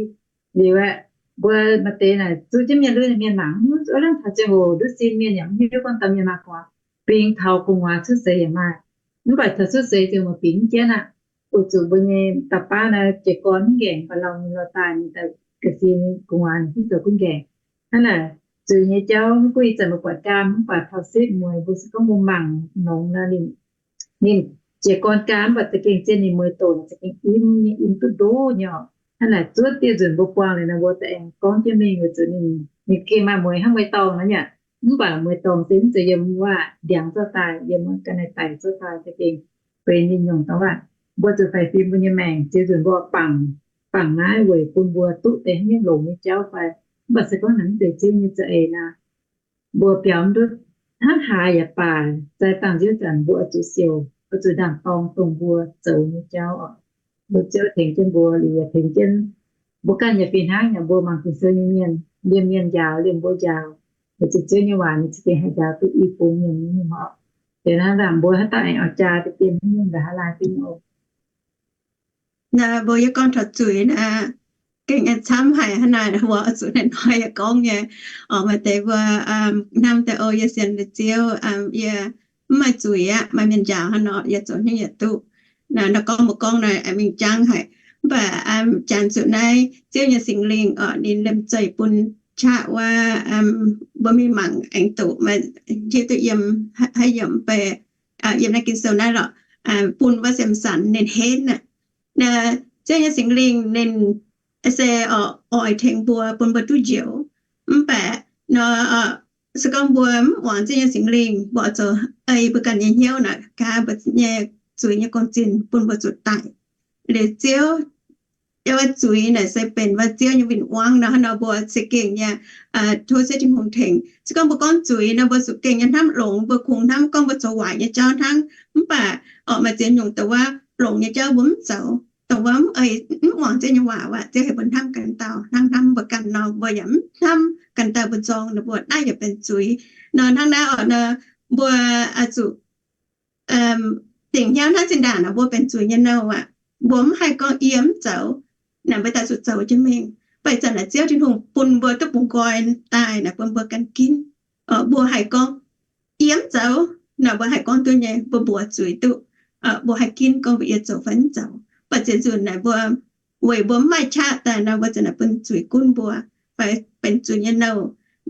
liuz aeqv, mbuo maaih deix naaic zuqv jienv mienh lui naaic mienh mangc mv hiuv, zuqv lengv taux ziangh hoc nduov sin mienh yaac mv hiuv gorngv dauh mienh maaih gu'nguaaz. Bingx taux gu'nguaaz cuotv seix yaac maaih, mv baac taux cuotv seix ziouc maaih bingx mv jienv aqv. Weic zuqc mbuo nyei dauh baav naaiv jiez gorn mv ngaengc, baac lauh nyei lorh daaih ninh daaih ga'sie gu'nguaaz ninh gunv zoux gunv ngaengc. Hnangv naaic zuiz nyei jauv mv gunv ih zanc mbuo buatc gaam mv baac taux setv mueiz mbuo se gorngv mbuo mangc nongx nor ninh, ninh jiez gorn gaam mv baac za'gengh zien ninh mueiz doqc za'gengh im nyei, im duqv ndo nyei orqc. Hnangv naaic zuov dieh nzunc mbuo buangh liuz nor mbuo za'gengh gorngv jienv mingh weic zuqc ninh, ninh gengh maaih mueiz hnangv mueiz-dorngh nor nyei. Mv baac mueiz-dorngh se mv zeiz yiem waac ndiangx zorqv daaih, yiem ga'naaiv daic zorqv daaih za'gengh benx nyungc-nyungc dongh waac. Mbuo zuqc faix fim mbuo nyei maengc, ziex nzunc mbuo bangc, bangc naaiv weic bun mbuo duqv deix haaix nyungc longx nyei jauv fai. Mv baac se gorngv naaic mv zeiz Ziouv nyei za'eix nor, mbuo biaux mv ndutv hnangv haaix yaac baac, zaaix dangh nziouv zanc mbuo oix zuqc siouc, oix zuqc ndaam-dorng dongh mbuo zoux nyei jauv oc. Mbuo Ziouv tengx jienv mbuo liuz yaac tengx jienv mbuo ganh yaac fih hnangv, yaac mbuo mangc Ging-Sou nyei mienh, liemh mienh njaaux liemh mbuo njaaux, weic zuqc Ziouv nyei waac ninh za'gengh haih njaaux duqv i bung mienh nyei mv oc. Liuz naaiv ndaamv mbuo haaix dauh aengx oix jaa deix dien haaix nyungc ndaaih haaix laai dien oc. Naaiv mbuo yie gorngv taux zuiz naaiv, gengh aengx camv haic hnangv naaic, mbuo oix zuqc hnoi-hnoi yaac gorngv nyei. Oc, maaih deix mbuo hnamv daaih, o, yie sienx liuz Ziouv, yie mv maaih zuiz aqv, maaih mienh njaaux hnangv nor, yie zoux hnyouv yietc duqv. Naaiv gorngv mbuo gorngv naaiv mingh jangv haic. Mv baac janx zuqc naaiv Ziouv nyei Singx Lingh oc, ninh liemh zeih bun qaqv wuov, mbuo mingh mangc aengx doqc, hiuv duqv yiem haaix yiemc mv bei, yiem naaiv Ging-Sou naaiv lorqc, bun wuov Saamson ninh henv aqv. Ziouv nyei Singx Lingh ninh se oix tengx mbuo, bun mbuo duqv njoux. Mv baac nor, se gorngv mbuo mv muangx Ziouv nyei Singx Lingh, mbuo oix zuqc ei mbuo ganh nyei hnyouv naaic, gaax mbuo nyei zuiz nyei gong-zinh bun mbuo zuqc daic. Liuz Ziouv, yie wuov zuiz naaic se benx wuov Ziouv nyei win-wangv nor, hnangv nor mbuo za'gengh nyei tov Ziouv Tin-Hungh tengx. Se gorngv mbuo gorngv zuiz nor, mbuo zuqc gengh nyei hnamv longx, mbuo kungx hnamv gorngv mbuo zoux waaic nyei jauv hnangv. Mv baac oc, maaih ziex nyungc dongh wuov longx nyei jauv mbuo mv zoux, dongh wuov mv ei, mv muangx Ziouv nyei waac, waac Ziouv haih mbuo hnamv ganh dauh, hnangv hnamv mbuo ganh nor, mbuo yaac mv hnamv ganh dauh mbuo nzorng, ninh mbuo naaiv yaac benx zuiz. Nor hnangv naaiv oc, nor mbuo zuqc dingc hnyouv hnangv zinh ndaangc nor mbuo benx zuiz nyei nouh aqv. Mbuo mv haih gorngv yie mv zoux, naaic mbuo daaih zuqc zoux jienv mingh. Baac ih zanc naaic Ziouv Tin-Hungh bun mbuo duqv bungx nqoi daaih naaic bun mbuo gan ginv. Mbuo haih gorngv yie mv zoux, naaic mbuo haih gorngv duqv nyei, mbuo mbuox zuiz duqv. Mbuo haih ginv gorngv mbuo yie zoux fai mv zoux. Baac ziex nzunc naaic mbuo weic mbuo mv maaih qaqv daaih nor, mbuo ziouc naaic bun zuiz gunv mbuo, fai benx zuiz nyei nouh.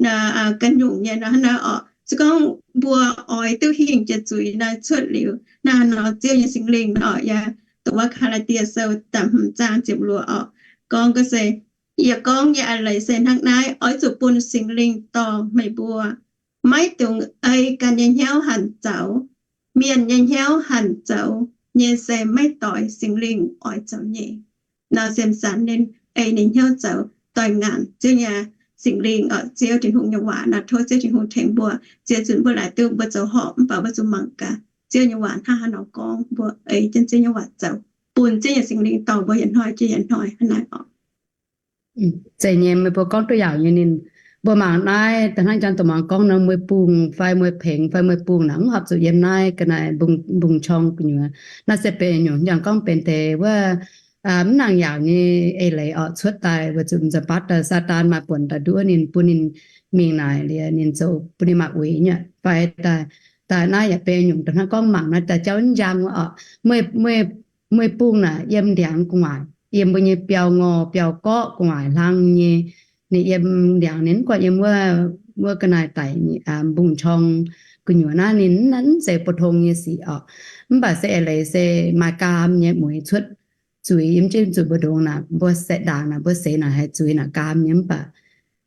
Naaiv ganh nyungc nyei nor, hnangv naaiv oc, se gorngv mbuo oix duqv hingh jiex zuiz naaiv cuotv liuz, naaiv nor Ziouv nyei Singx Lingh nor, yaac dongh wuov Gaa^laa^die Sou da'hmz zaang ziepc luoqc oc, gorngv ga'se, yie gorngv nyei a'leiz se hnangv naaiv, oix zuqc bun Singx Lingh dorh meih mbuo. Maiv dungx ei ganh nyei hnyouv hanc zoux. Mienh nyei hnyouv hanc zoux nyei se maiv doix Singx Lingh oix zoux nyei. Nor Samson ninh ei ninh hnyouv zoux, doix-ngaanc Ziouv nyei Singx Lingh oc, Ziouv Tin-Hungh nyei waac nor, tov Ziouv Tin-Hungh tengx mbuo. Ziex nzunc mbuo laaic duqv mbuo zoux horpc mv baac mbuo zuqc mangc gaax Ziouv nyei waac hnangv haaix nor gorngv, mbuo ei jienv Ziouv nyei waac zoux, bun Ziouv nyei Singx Lingh dorh mbuo yietc hnoi jiex yietc hnoi hnangv naaiv oc. Zeiz nyei, meih mbuo gorngv duqv yaauc nyei ninh. Mbuo mangc naaiv da'hnangv jangx doqc mangc gorngv nor, mueiz-bung fai mueiz-pengx fai mueiz-bung naaic mv horpc zuqc yiem naaiv ga'naaiv mbungv-qorng gu'nyuoz. Naaiv se benx nyungc jangx gorngv benx deix wuov mv nangc yaauc nyei eix leiz orqc, cuotv daaih weic zuqc nza'batv daaih Saadaan maaih buonc daaih nduov ninh, bun ninh mingh naaic liuz ninh zoux bun ninh mangc uix nyei fai daaih. Daaih naaiv yaac benx nyungc da'hnangv gorngv mangc naaiv daaih jauv njang orqc. Mueiz-bung naaic yiem ndiangx gu'nguaaic. yiem mbuo nyei biauv-ngorh biauv-gorqv gu'nguaaic hlang nyei. Ninh yiem ndiangx ninh mv guanh yiem wuov ga'naaiv daic mbungv-qorng gu'nyuoz naaiv ninh mv zeiz bou tong nyei sic orqc. Mv baac se eix leiz se maaih gaam nyei mueix cuotv zuiz yiem jienv zuqc mbuo ndongx naaic, mbuo saeng ndaangc naaic, mbuo seix naaic haiz zuiz naaic gaam nyei mv baac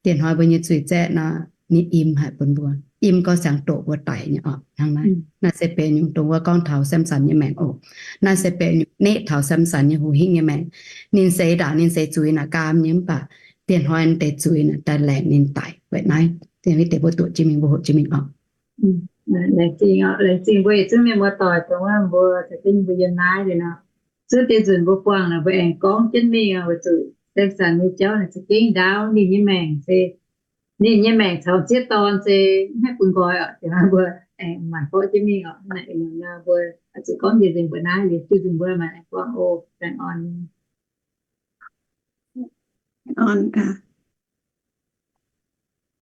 dieh hnoi mbuo nyei zuiz zaeqv nor, ninh im haic bun mbuo, im gau siangx doqc mbuo daic nyei orqc. Hnangv naaiv, naaiv se benx nyungc dongh wuov gorngv taux Samson nyei maengc oc. Naaiv se benx nyungc neqv taux Samson nyei hu hingv nyei maengc. Ninh seix ndaangc ninh seix zuiz naaic gaam nyei mv baac dieh hnoi deix zuiz naaic daaih laengc ninh daic weic naaiv. Deix mbuo doqc jiex mingh, mbuo hoqc jiex mingh orqc. Laengz zingh mbuo yietc zungv mienh muoz-doic dongh wuov mbuo caux jienv mbuo yiem naaiv liuz nor, zuov deix nzunc mbuo buangh naaic mbuo aengx gorngv jienv mingh oc. Weic zuqc Samson nyei jauv naaic za'gengh ndaauv ninh nyei maengc se, ninh nyei maengc caux sieqv dorn se mv haih bun nqoi oc. Mbuo aengx maaih gorngv jienv mingh oc. Naaiv mbuo zuqc gorngv njiec nzengc mbuo naaiv liuz, diuh nzunc mbuo maaih aengx buangh oc. Baengh orn. Orn aqv.